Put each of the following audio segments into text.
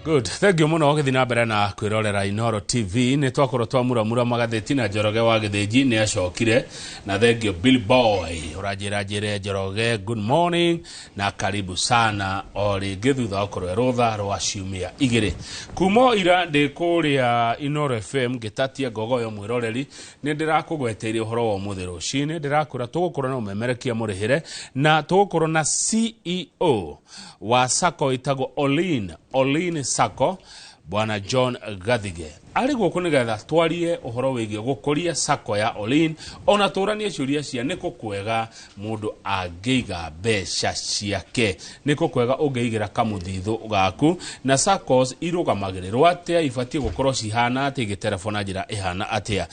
Good, thank you muno gĩthiĩ na mbere na kwĩrorera Inoro TV. Nĩ twakorwo twamuramura magathĩti na Njoroge wa Gĩthĩnji nĩ acokire, na thank you Bill Boy ũranjĩra njĩre Njoroge good morning na karibu sana o rĩngĩ thutha wa gũkorwo e rũtha rwa ciumia 2 kuma o ira ndĩ kũrĩa Inoro FM ngĩtatia ngogoyo. Mwĩroreri, nĩ ndĩrakũgweteire ũhoro wa ũmũthĩ rũcinĩ, ndĩrakwĩra tũgũkorwo na ũmemerekia mũrĩhĩre na tũgũkorwo na CEO wa sacco ĩtagwo Olin Sacco, Bwana John Gathige arĩ gũkũ nĩgetha twarie ũhoro wĩgiĩ gũkũria sacco ya Olin, ona tũranie ciũria cia nĩkũ kwega mũndũ angĩiga mbeca ciake, nĩkũ kwega ũngĩigĩra kamũthithũ gaku, na saccos irũgamagĩrĩrwo atĩa, ibatiĩ gũkorwo cihana atĩa, igĩterebo na njĩra ĩhana atĩa.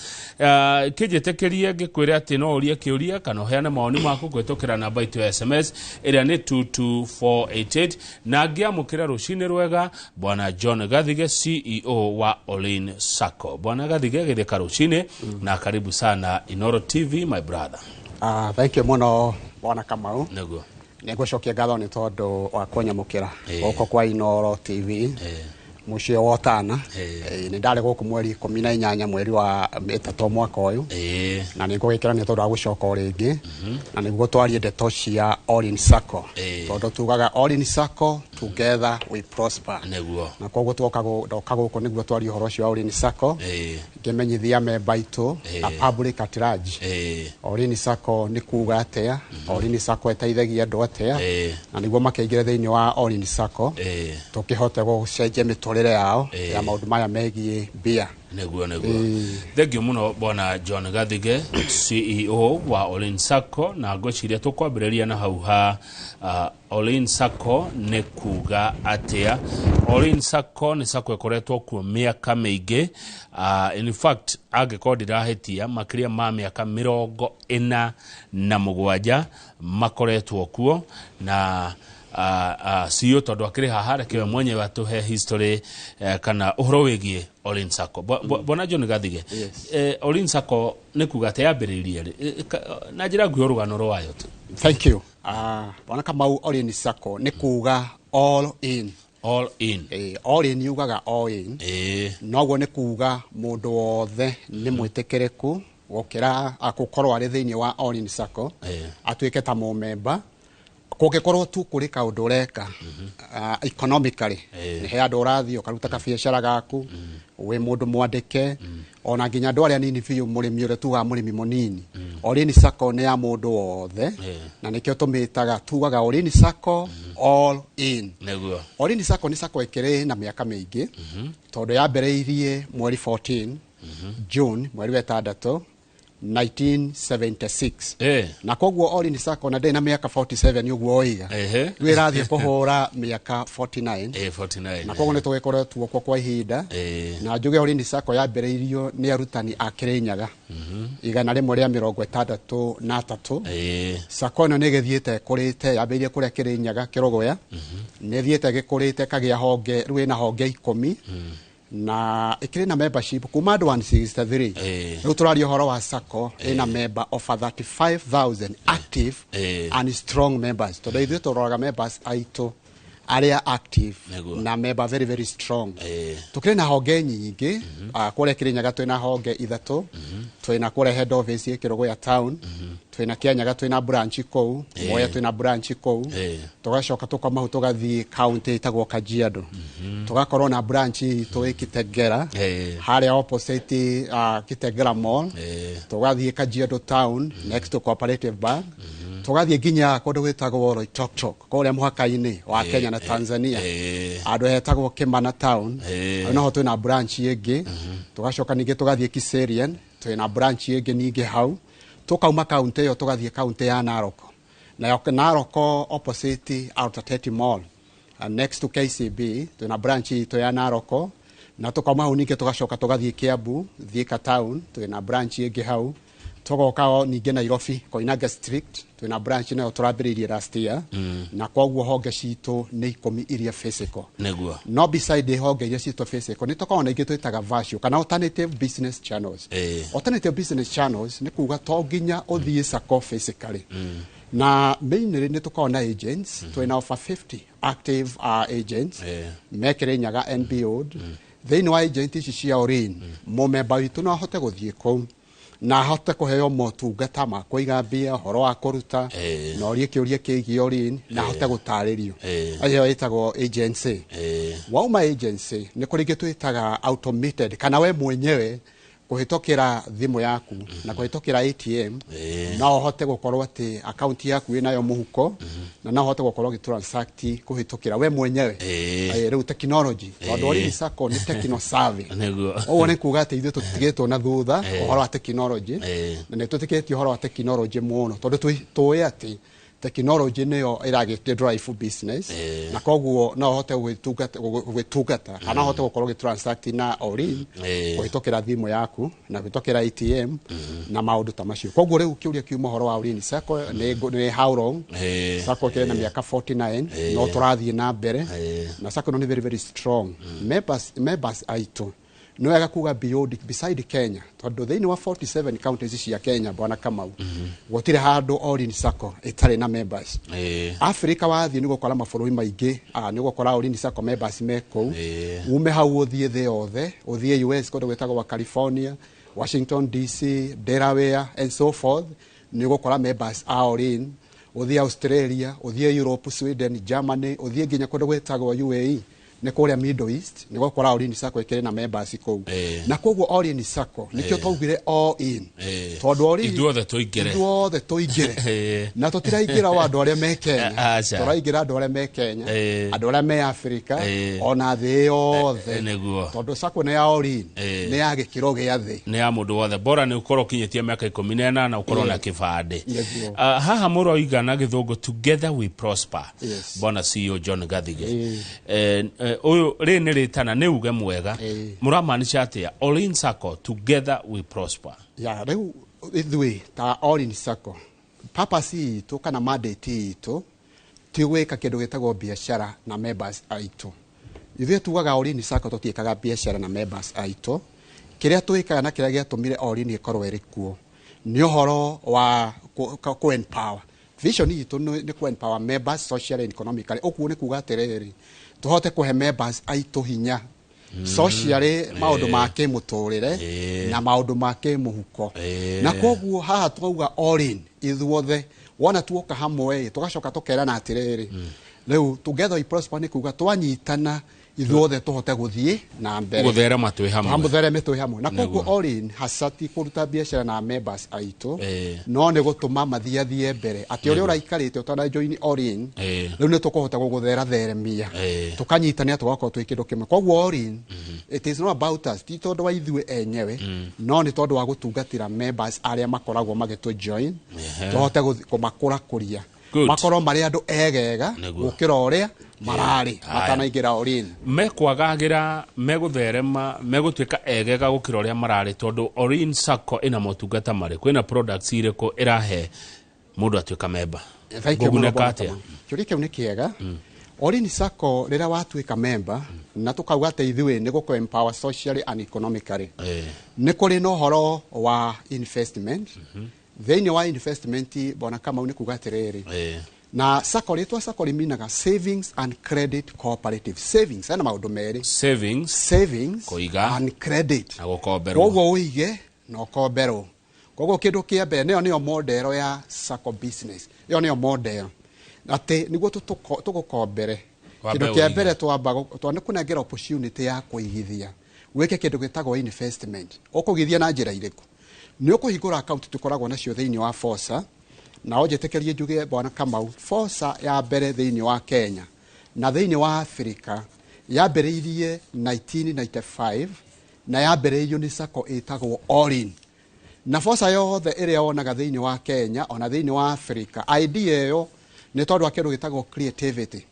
Kĩnjĩtĩkĩrie ngĩkwĩre atĩ no ũrie kĩũria kana ũheane mawoni maku kũhĩtũkĩra namba itũ ya SMS ĩrĩa nĩ 22488, na ngĩamũkĩra rũcinĩ rwega Bwana John Gathige, CEO wa Olin Sacco. Bwana Gathige, gĩthĩka rũcinĩ na karibu sana Inoro TV, my brother. Thank you muno, Bwana Kamau. Nĩguo. Nĩ ngũcokia ngatho nĩ tondũ wa kũnyamũkĩra gũkũ kwa Inoro TV, mũciĩ wa Ũtana. Nĩ ndarĩ gũkũ mweri 18 mweri wa 3 mwaka ũyũ, na nĩ ngũgĩkĩra nĩ tondũ wa gũcoka o rĩngĩ na nĩguo twarie ndeto cia Olin Sacco, tondũ tugaga Olin Sacco, together we prosper. Na koguo ndoka gũkũ nĩguo twarie ũhoro ũcio wa Olin Sacco, ngĩmenyithia memba aitũ na public at large Olin Sacco nĩ kuga atĩa, Olin Sacco ĩteithagia andũ atĩa, na nĩguo makĩingĩre thĩinĩ wa Olin Sacco, tũkĩhote gũcenjia mĩtũrĩre yao ya maũndũ maya megiĩ mbia. Nĩguo, thank you muno, Bwana John Gathige, CEO wa Olin Sacco, na ngwĩciria tũkwambĩrĩria na hau ha Olin Sacco nĩ kuga atĩa. Olin Sacco nĩ sacco ĩkoretwo kuo mĩaka mĩingĩ, in fact angĩkorwo ndirahĩtia makĩria ma mĩaka 47 makoretwo kuo, na CEO tondũ akĩrĩ haha, reke we mwenyewe atũhe history kana ũhoro wĩgiĩ Olin Sacco. Bwana John Gathige, Olin Sacco nĩ kuga atĩ yambĩrĩirie rĩ? Na njĩra nguhĩ rũgano rwayo tu. Thank you. Bwana Kamau, Olin Sacco nĩ kuga all in. All in. All in yugaga all in. Noguo nĩ kuga mũndũ wothe nĩ mwĩtĩkĩrĩku gũkĩra gũkorwo arĩ thĩinĩ wa Olin Sacco, atuĩke ta mũmemba kũngĩkorwo tu kũrĩ kaũndũ ũreka economically, nĩ he andũ ũrathiĩ ũkaruta kabiacara gaku, wĩ mũndũ mwandĩke, ona nginya andũ arĩa nini biũ, mũrĩmi ũrĩa tugaga mũrĩmi mũnini. Olin Sacco nĩ ya mũndũ wothe, na nĩkĩo tũmĩtaga, tugaga Olin Sacco, all in. Olin Sacco nĩ sacco ĩkĩrĩ na mĩaka mĩingĩ, tondũ yambĩrĩirie mweri 14 June, mweri wa 6, 1976. Na koguo Olin Sacco na ndĩ na mĩaka 47 ũguo oiga, rĩu ĩrathiĩ kũhũra mĩaka 49. 49. Na koguo nĩ tũgĩkoretwo kuo kwa ihinda. Na njuge Olin Sacco yambĩrĩirio nĩ arutani a Kĩrĩnyaga 163. Sacco ĩno nĩ ĩgĩthiĩte ĩkũrĩte, yambĩrĩirie kũrĩa Kĩrĩnyaga Kĩrũgũya, nĩ ĩthiĩte ĩgĩkũrĩte ĩkagĩa honge, rĩu ĩna honge 10 na ĩkĩrĩ na membership kuma andũ 163. Rĩu tũraria ũhoro wa sacco ĩna member over 35,000 active and strong members, tondũ ithuĩ tũroraga members aitũ arĩa active na member very very strong. Tukĩrĩ na honge nyingĩ. Kũrĩa Kĩrĩnyaga twĩna honge ithatũ, twĩna kũrĩa head office ĩ Kĩrũgũya town, twĩna Kĩanyaga, twĩna branch kũu, Mwea twĩna branch kũu, tũgacoka tũkoma hau tũgathiĩ county ĩtagwo Kajiado, tũgakorwo na branch itũ ĩ Kitengela, harĩa opposite Kitengela Mall, tũgathiĩ Kajiado town next to Cooperative Bank, tũgathiĩ nginya kũndũ gwĩtagwo Loitoktok kũrĩa mũhaka-inĩ wa Kenya na Tanzania, handũ hetagwo Kimana town. Hau naho twĩna branch ĩngĩ. Tũgacoka ningĩ tũgathiĩ Kiserian, twĩna branch ĩngĩ ningĩ hau. Tũkauma kaunti ĩyo tũgathiĩ kaunti ya Narok, nayo Narok opposite Altateti Mall, next to KCB, twĩna branch itũ ya Narok. Na tũkauma hau ningĩ tũgacoka tũgathiĩ Kiambu, Thika town, twĩna branch ĩngĩ hau. Tũgoka o ningĩ Nairobi, Koinange Street, twĩna branch nayo tũrambĩrĩirie last year. Na koguo honge citũ nĩ 10 iria physical. No beside honge iria citũ physical, nĩ tũkoragwo na ingĩ twĩtaga virtual kana alternative business channels. Alternative business channels nĩ kuga to nginya ũthiĩ sacco physically. Na mainly nĩ tũkoragwo na agents, twĩna over 50 active agents me Kĩrĩnyaga and beyond. Thĩinĩ wa agent ici cia Orin, mũmemba witũ no ahote gũthiĩ kũu na ahote kũheo motungata ma kũiga mbia, ũhoro wa kũruta, na orie kĩũria kĩgiĩ Orin na ahote gũtarĩrio. Ĩyo ĩtagwo agency. Wauma agency, nĩ kũrĩ ingĩ twĩtaga automated, kana we mwenyewe kũhĩtũkĩra thimũ yaku na kũhĩtũkĩra ATM no ũhote gũkorwo atĩ akaunti yaku ĩnayo mũhuko, na no ũhote gũkorwo ũgĩtransact kũhĩtũkĩra we mwenyewe. Rĩu technology, tondũ Orin Sacco nĩ techno savvy. Ũguo nĩ kuga atĩ ithuĩ tũtigĩtwo na thutha ũhoro wa technology, na nĩ tũtĩkĩtie ũhoro wa technology mũno, tondũ tũĩ atĩ technology nĩyo ĩragĩte drive business, na koguo no ũhote gwĩtungata kana ũhote gũkorwo ũgĩtransact na Orin kũhĩtũkĩra thimũ yaku na kũhĩtũkĩra ATM na maũndũ ta macio. Koguo rĩu kĩũria kiuma ũhoro wa Orin Sacco nĩ how long. Sacco ĩkĩrĩ na mĩaka 49, no tũrathiĩ na mbere, na Sacco ĩno nĩ very very strong. Members aitũ, nĩ wega kuga beyond, beside Kenya, tondũ thĩinĩ wa 47 counties cia Kenya, bwana Kamau, gũtirĩ handũ Orin Sacco ĩtarĩ na members. Africa wathiĩ nĩ gũkora mabũrũri maingĩ, nĩ gũkora Orin Sacco members me kũu. Ume hau ũthiĩ thĩ yothe, ũthiĩ US kũndũ gwĩtagwo wa California, Washington DC, Delaware and so forth, nĩ ũgũkora members a Orin. Ũthiĩ Australia, ũthiĩ Europe, Sweden, Germany, ũthiĩ nginya kũndũ gwĩtagwo UAE, nĩ kũrĩa Middle East, nĩ gũkora Orin Sacco ĩkĩrĩ na members kũu. Na koguo Orin Sacco nĩkĩo twaugire all in, tondũ Orin Ithuothe tũingĩre. Ithuothe tũingĩre. Na tũtiraingĩra o andũ arĩa me Kenya, Aca. tũraingĩra andũ arĩa me Kenya, andũ arĩa me Africa, ona thĩ yothe. Tondũ Sacco nĩ ya Orin, nĩ ya gĩkĩro gĩa thĩ. Nĩ ya mũndũ wothe, bora nĩ ũkorwo ũkinyĩtie mĩaka 18 na ũkorwo na kĩbandĩ. Nĩguo. Haha mũroiga na gĩthũngũ "Together we prosper". Bwana CEO John Gathige, ũyũ rĩ nĩ rĩtana, nĩ uge mwega. Mũramaanisha atĩa Orin Sacco, "Together we prosper"? Ya, rĩu ithuĩ ta Orin Sacco, purpose itũ kana mandate itũ ti gwĩka kĩndũ gĩtagwo biacara na members aitũ. Ithuĩ tugaga Orin Sacco tũtiĩkaga biacara na members aitũ. Kĩrĩa twĩkaga na kĩrĩa gĩatũmire Orin ĩkorwo ĩrĩ kuo nĩ ũhoro wa kũ empower. Vision itũ nĩ kũ empower members socially and economically. Ũguo nĩ kuga atĩrĩrĩ, tũhote kũhe members aitũ hinya socially, maũndũ ma kĩmũtũrĩre na maũndũ ma kĩmũhuko. Na koguo haha twauga all in, ithuothe wona tuoka hamwe, tũgacoka tũkerana atĩrĩrĩ, rĩu "Together we prosper" nĩ kuga twanyitana ithuothe tũhote gũthiĩ na mbere. Gũtherema twĩ hamwe. Hamũthereme twĩ hamwe. Na koguo all in hasa ti kũruta biacara na members aitũ, no nĩ gũtũma mathiathie mbere, atĩ ũrĩa ũraikarĩte ũtana join Orin, rĩu nĩ tũkũhota gũgũtheratheremia, tũkanyitanĩra, tũgakorwo twĩ kĩndũ kĩmwe. Koguo Orin, it is not about us, ti tondũ wa ithuĩ enyewe, no nĩ tondũ wa gũtungatĩra members arĩa makoragwo magĩtũ join, tũhote kũmakũrakũria, makorwo marĩ andũ egega gũkĩra ũrĩa mararĩ matanaingĩra Orin. Mekwagagĩra, megũtherema, megũtuĩka egega gũkĩra ũrĩa mararĩ, tondũ Orin Sacco ĩna motungata marĩkũ, ĩna products irĩkũ ĩrahe mũndũ atuĩka memba? Thank you mũno, Ngũgunĩka Bwana atĩa? Kamau. Kĩũria kĩu nĩ kĩega. Orin Sacco, rĩrĩa watuĩka member, na tũkauga atĩ ithuĩ nĩ gũkũ empower socially and economically, nĩ kũrĩ na ũhoro wa investment. Thĩinĩ wa investment, bwana Kamau, nĩ kuga atĩrĩrĩ, na Sacco, rĩtwa Sacco rĩminaga savings and credit cooperative. Savings hena maũndũ merĩ. Savings. Savings Kũiga. and credit. Na gũkomberwo. Koguo ũige na ũkomberwo. Koguo kĩndũ kĩa mbere, nĩyo model ya Sacco business, ĩyo nĩyo model, atĩ nĩguo tũgũkombere, Wambe kĩndũ kĩa ũige. mbere twamba twanĩkũnengera opportunity ya kũigithia, wĩke kĩndũ gĩtagwo investment. Ũkũigithia na njĩra irĩkũ? Nĩ ũkũhingũra account tũkoragwo nacio thĩinĩ wa FOSA. Na ũnjĩtĩkĩrie njuge, bwana Kamau, FOSA ya mbere thĩinĩ wa Kenya na thĩinĩ wa Africa yambĩrĩirie 1995, na yambĩrĩirio nĩ Sacco ĩtagwo Orin. Na FOSA yothe ĩrĩa wonaga thĩinĩ wa Kenya ona thĩinĩ wa Africa, idea ĩyo nĩ tondũ wa kĩndũ gĩtagwo creativity.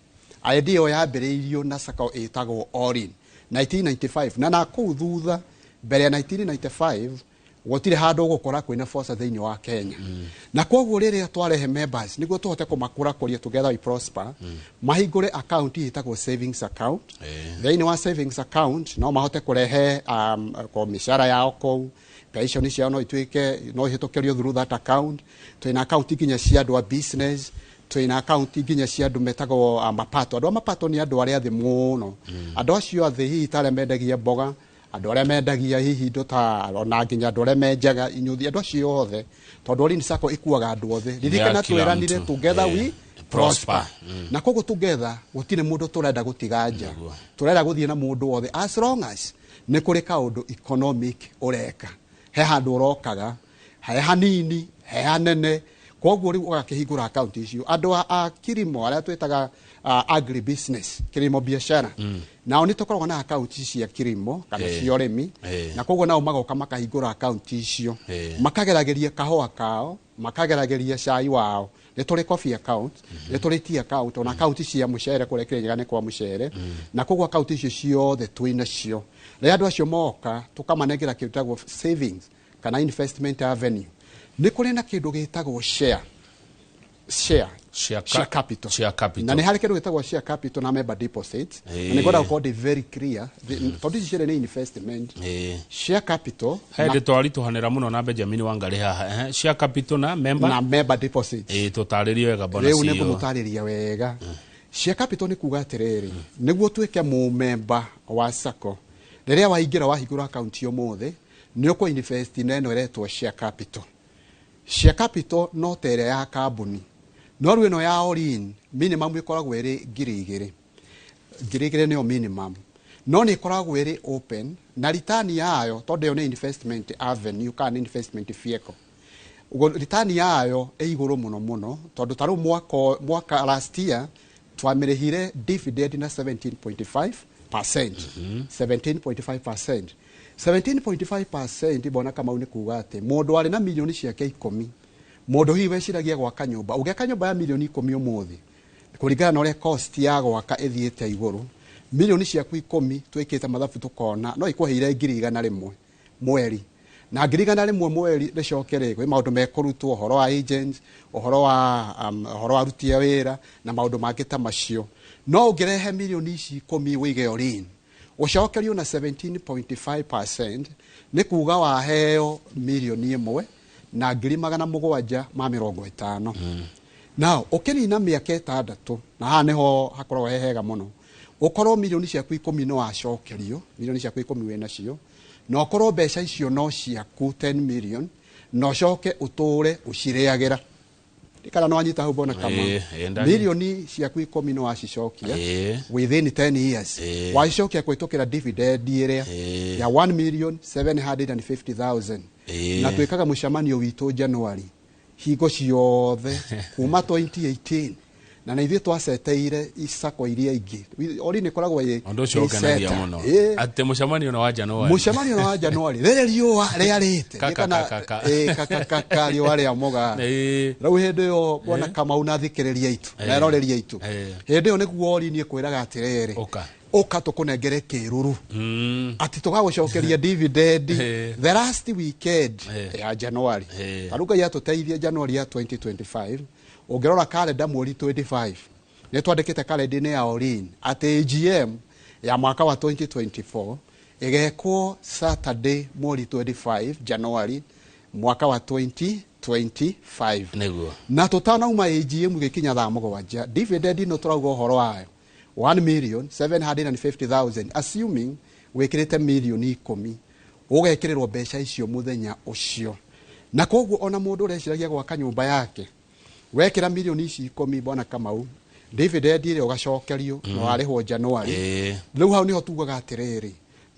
Idea ĩyo yambĩrĩirio na Sacco ĩtagwo Orin 1995, na nakũu thutha, mbere ya 1995, gũtirĩ handũ ũgũkora kwĩna FOSA thĩinĩ wa Kenya. Na koguo rĩrĩa twarehe members nĩguo tũhote kũmakũrakũria, "Together we prosper", mahingũre account ĩtagwo savings account. Thĩinĩ wa savings account no mahote kũrehe ko mĩcara yao kũu, Pension ciao no ituĩke no ihĩtũkĩrio through that account. Twĩna account nginya cia andũ a business, twĩna account nginya cia andũ metagwo mapato. Andũ a mapato nĩ andũ arĩa athĩ mũno. Andũ acio athĩ hihi ta arĩa mendagia mboga, andũ arĩa mendagia hihi indo ta ona nginya andũ arĩa menjaga inyuthi, andũ acio othe, tondũ Ollin Sacco ĩkuaga andũ othe. Ririkana kila twĩranire mtu. Together we prosper. prosper. Na koguo together gũtirĩ mũndũ tũrenda gũtiga nja, tũrenda gũthiĩ na mũndũ wothe as long as nĩ kũrĩ kaũndũ economic ũreka, he handũ ũrokaga, he hanini he hanene. Koguo rĩu ũgakĩhingũra akaunti icio andũ a kilimo arĩa twĩtaga agri business, kilimo biashara, nao nĩ tũkoragwo na akaunti cia kilimo kana cia ũrĩmi. Na koguo nao magoka makahingũra akaunti icio, makageragĩria kahũa kao, makageragĩria cai wao. Nĩ tũrĩ coffee account, nĩ tũrĩ tea account, ona account cia mũcere kũrĩa Kĩrĩnyaga nĩ kwa mũcere. Na koguo account icio ciothe twĩ nacio. Rĩrĩa andũ acio moka, tũkamanengera kĩndũ gĩtagwo savings kana investment avenue. Nĩ kũrĩ na kĩndũ gĩtagwo share Share share capital. Share capital. Na nĩ harĩ kĩndũ gĩtagwo share capital na member deposit. Na nĩ ngwenda gũkorwo ndĩ very clear tondũ ici cierĩ nĩ investment. Share capital He ndĩ twaritũhanĩra mũno na Benjamin Wangarĩ haha. Share capital na member na member deposit. Tũtarĩrie wega bwana Rĩu nĩ CEO. ngũmũtarĩria wega. Share capital nĩ kuga atĩrĩrĩ, nĩguo tuĩke mũmemba wa sacco, rĩrĩa waingĩra wahingũra akaunti ũmũthĩ, nĩ ũkũ invest na ĩno ĩretwo share capital. Share capital no ta ĩrĩa ya kambuni, no rĩu ĩno ya Ollin minimum ĩkoragwo ĩrĩ 2,000. 2,000 nĩyo minimum, no nĩ ĩkoragwo ĩrĩ open na return yayo, tondũ ĩyo nĩ investment avenue kana nĩ investment vehicle. Ũguo return yayo ĩ igũrũ mũno mũno, tondũ ta rĩu mwaka last year twamĩrĩhire dividend na 17.5%. 17.5%, 17.5%, bona Kamau, nĩ kuga atĩ mũndũ arĩ na milioni ciake 10, mũndũ hihi weciragia gwaka nyũmba, ũngĩaka nyũmba ya milioni 10 ũmũthĩ, kũringana na ũrĩa cost ya gwaka ĩthiĩte igũrũ, milioni ciaku 10 twĩkĩte mathabu tũkona no ikũheire 100,000 mweri. Na 100,000 mweri rĩcoke rĩ, kwĩ maũndũ mekũrutwo, ũhoro wa agents, ũhoro wa aruti a wĩra na maũndũ mangĩ ta macio. No ũngĩrehe milioni ici 10 wĩige Ollin, ũcokerio na 17.5%, nĩ kuga waheo 1,750,000. Now ũkĩnina mĩaka 6, na haha nĩho hakoragwo he hega mũno, ũkorwo milioni ciaku 10 nĩ wacokerio, milioni ciaku 10 wĩ nacio, na ũkorwo mbeca icio no ciaku 10 million, na ũcoke ũtũre ũcirĩagĩra. Kana nĩ wanyita hau, bona kama? Ĩĩ, ndanyita. Milioni ciaku 10 nĩ wacicokia within 10 years. Wacicokia kũhĩtũkĩra dividend ĩrĩa ya 1 million 750,000. Na twĩkaga mũcemanio witũ January hingo ciothe kuma 2018, na nĩ ithuĩ twaceteire icako iria ingĩ. Ori nĩ ĩkoragwo ĩ Ũndũ ũcio ũngenagia ĩ mũno Ĩĩ. atĩ mũcemanio nĩ wa January. Mũcemanio nĩ wa January rĩrĩ riũa rĩarĩte. Kaka, kaka, ka. Ĩ, kaka, kaka, riũa rĩa mũga. Rĩu hĩndĩ ĩyo, bwana Kamau na thikĩrĩria aitũ na eroreri aitũ, hĩndĩ ĩyo nĩguo ori niĩ kwĩraga atĩrĩrĩ, Ũka. Ũka tũkũnengere kĩruru, atĩ tũgagũcokeria dividend the last weekend ya January. Ta rĩu Ngai atũteithie, January ya 2025, ũngĩrora kalenda mweri 25, nĩ twandĩkĩte kalenda-inĩ ya Ollin atĩ AGM ya mwaka wa 2024 ĩgekwo Saturday mweri 25 January mwaka wa 2025. Na tũtanauma AGM gĩkinya thaa 7, dividend ĩno tũrauga ũhoro wayo 1 million 750,000, assuming wĩkĩrĩte milioni 10, ũgekĩrĩrwo mbeca icio mũthenya ũcio. Na koguo ona mũndũ ũreciragia gwaka nyũmba yake, wekĩra milioni ici 10, bwana Kamau, dividend ĩrĩa ũgacokerio na warĩhwo January. Rĩu hau nĩho tugaga atĩrĩrĩ,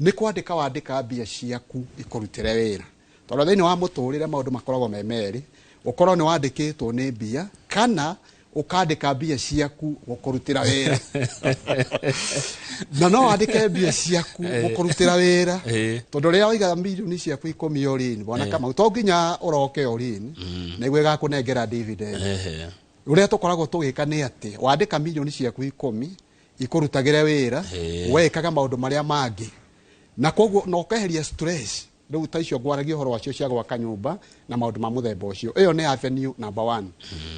nĩ kwandĩka wandĩka mbia ciaku ikũrutĩre wĩra, tondũ thĩinĩ wa mũtũrĩre maũndũ makoragwo me merĩ: ũkorwo nĩ wandĩkĩtwo nĩ mbia kana ũkandĩka mbia ciaku gũkũrutĩra wĩra. Na no wandĩke mbia ciaku gũkũrutĩra wĩra, tondũ rĩrĩa waiga milioni ciaku 10 Ollin, bwana Kamau, to nginya ũroke Ollin nĩguo ĩgakũnengera dividend. Ũrĩa tũkoragwo tũgĩka nĩ atĩ wandĩka milioni ciaku 10 ikũrutagĩre wĩra, wekaga maũndũ marĩa mangĩ, na koguo na ũkeheria stress rĩu ta icio ngwaragia ũhoro wacio cia gwaka nyũmba na maũndũ ma mũthemba ũcio. Ĩyo nĩ avenue number one.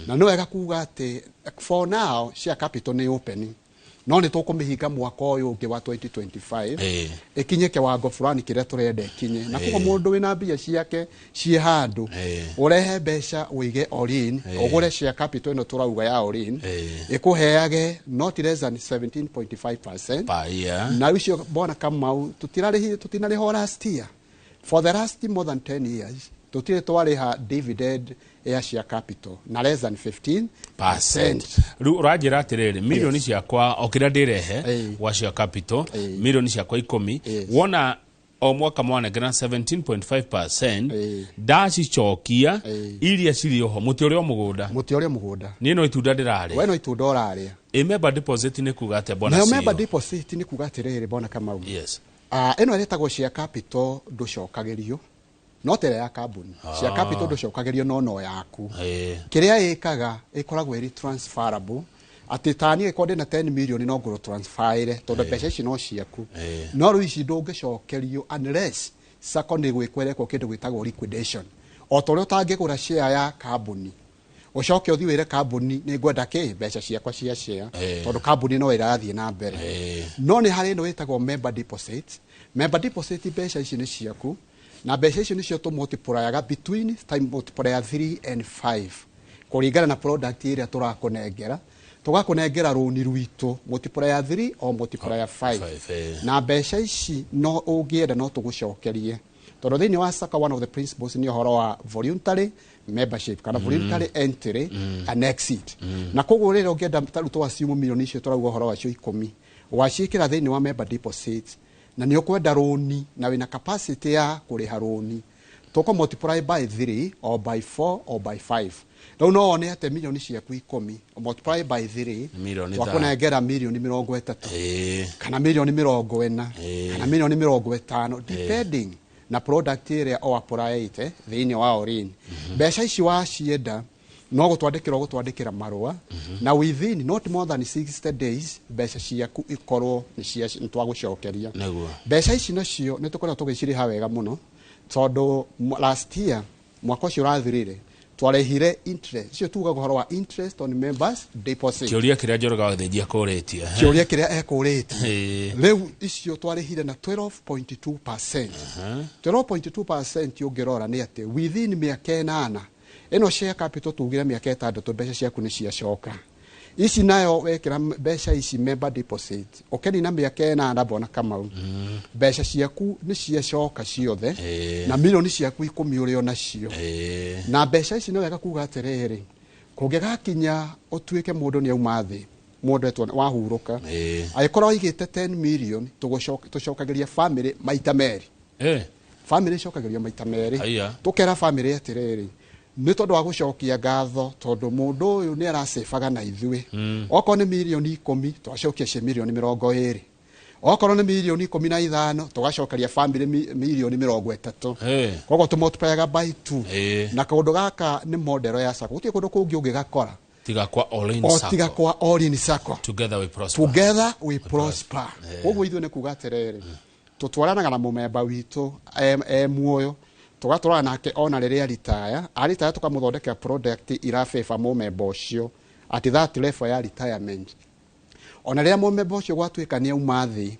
Na nĩ wega kuga atĩ for now share capital nĩ open. No nĩ tũkũmĩhinga mwaka ũyũ ũngĩ wa 2025, ĩkinye kĩwango fulani kĩrĩa tũrenda ĩkinye. Na koguo mũndũ wĩna mbia ciake ciĩ handũ, ũrehe mbeca ũige Ollin, ũgũre share capital ĩno tũrauga ya Ollin, ĩkũheage not less than 17.5% per year. Na icio, bwana Kamau, tutirarĩhi, tutinarĩha last year. For the last more than 10 years tutirĩ twarĩha dividend ya share capital na less than 15. Percent. Rĩu ũranjĩra atĩrĩrĩ, milioni ciakwa o kĩrĩa ndĩrehe gwa cia capital, milioni ciakwa 10, wona o mwaka mwanengera 17.5%, ndacicokia iria cirĩ oho, mũtĩ ũrĩa o mũgũnda. Mũtĩ ũrĩa mũgũnda. Niĩ no itunda ndĩrarĩa. We no itunda ũrarĩa. Ĩ member deposit nĩ kuga atĩa, bwana Nayo CEO? Member deposit nĩ kuga atĩrĩrĩ, bwana Kamau, ĩno ĩretagwo share capital, ndũcokagĩrio, no ta ĩrĩa ya kambuni. Share capital ndũcokagĩrio, no yaku. Kĩrĩa ĩkaga, ĩkoragwo ĩrĩ transferable, atĩ ta niĩ ĩkorwo ndĩna 10 million, no ngũrwo transferire, tondũ mbeca ici no ciaku. No rĩu ici ndũngĩcokerio unless sacco nĩ gwĩkwo ĩrekwo kĩndũ gĩtagwo liquidation. O ta ũrĩa ũtangĩgũra share ya kambuni, ũcoke ũthiĩ wĩre kambuni, "Nĩ ngwenda kĩ mbeca ciakwa cia share," tondũ kambuni no ĩrathiĩ na mbere. No nĩ harĩ ĩno ĩtagwo member deposit. Member deposit, mbeca ici nĩ ciaku, na mbeca icio nĩcio tũmultiplyaga between time multiplier 3 and 5 kũringana na product ĩrĩa tũrakũnengera. Tũgakũnengera rũni rwitũ multiplier 3 o multiplier 5. Five, Na mbeca ici no ũngĩenda no tũgũcokerie, tondũ thĩinĩ wa sacco one of the principles nĩ ũhoro wa voluntary membership kana voluntary entry and exit. Na koguo rĩrĩa ũngĩenda, ta rĩu tũ milioni icio tũrauga ũhoro wacio 10, waciĩkĩra thĩinĩ wa member deposit, na nĩ ũkwenda rũni na wĩna capacity ya kũrĩha rũni, tũkũ multiply by 3 or by 4 or by 5. Rĩu no wone atĩ milioni ciaku 10 multiply by 3, Milioni twakũnengera milioni 30 kana milioni 40 kana milioni 50, depending na product ĩrĩa o applyĩte thĩinĩ wa Ollin. Mbeca ici wacienda no gũtwandĩkĩra, ũgũtwandĩkĩra marũa, na within not more than 60 days mbeca ciaku ikorwo nĩ twagũcokeria. Mbeca ici nacio nĩ tũkoretwo tũgĩcirĩha wega mũno, tondũ last year, mwaka ũcio ũrathirire, twarĩhire interest icio tugaga ũhoro wa interest on members deposit. Kĩũria kĩrĩa Njoroge wa Gĩthĩnji akũrĩtie. Kĩũria kĩrĩa ekũrĩtie. Rĩu icio twarĩhire na 12.2%. 12.2% ũngĩrora nĩ atĩ within mĩaka 8, ĩno share capital tugire mĩaka 6 mbeca ciaku nĩ ciacoka. Ici nayo wekĩra mbeca ici member deposit, ũkĩnina mĩaka 8, bona Kamau, mbeca ciaku nĩ ciacoka ciothe na milioni ciaku 10 ũrĩ o nacio. Na mbeca ici nĩ wega kuga atĩrĩrĩ, kũngĩgakinya ũtuĩke mũndũ nĩ auma thĩ, mũndũ etwo wahurũka, angĩkorwo waigĩte 10 million, tũcokagĩria family maita merĩ. Family icokagĩrio maita merĩ. Tũkera family atĩrĩrĩ, nĩ tondũ wa gũcokia ngatho, tondũ mũndũ ũyũ nĩ aracebaga na ithuĩ, okorwo nĩ milioni 10, twacokia cia milioni 20. Okorwo nĩ milioni 15, tũgacokeria family milioni 30. Koguo tũmultiplyaga by 2. Na kaũndũ gaka nĩ model ya sacco, gũtirĩ kũndũ kũngĩ ũngĩgakora tiga kwa Ollin o Sacco. Tiga kwa Ollin Sacco. Together we prosper. Together we prosper. Koguo ithuĩ nĩ kuga atĩrĩrĩ, tũtwaranaga na mũmemba witũ e muoyo, tũgatwarana nake ona rĩrĩa ritaya aritaya, tũkamũthondekera product irabĩba mũmemba ũcio at that level ya retirement. Ona rĩrĩa mũmemba ũcio gwatuĩka nĩ auma thĩ,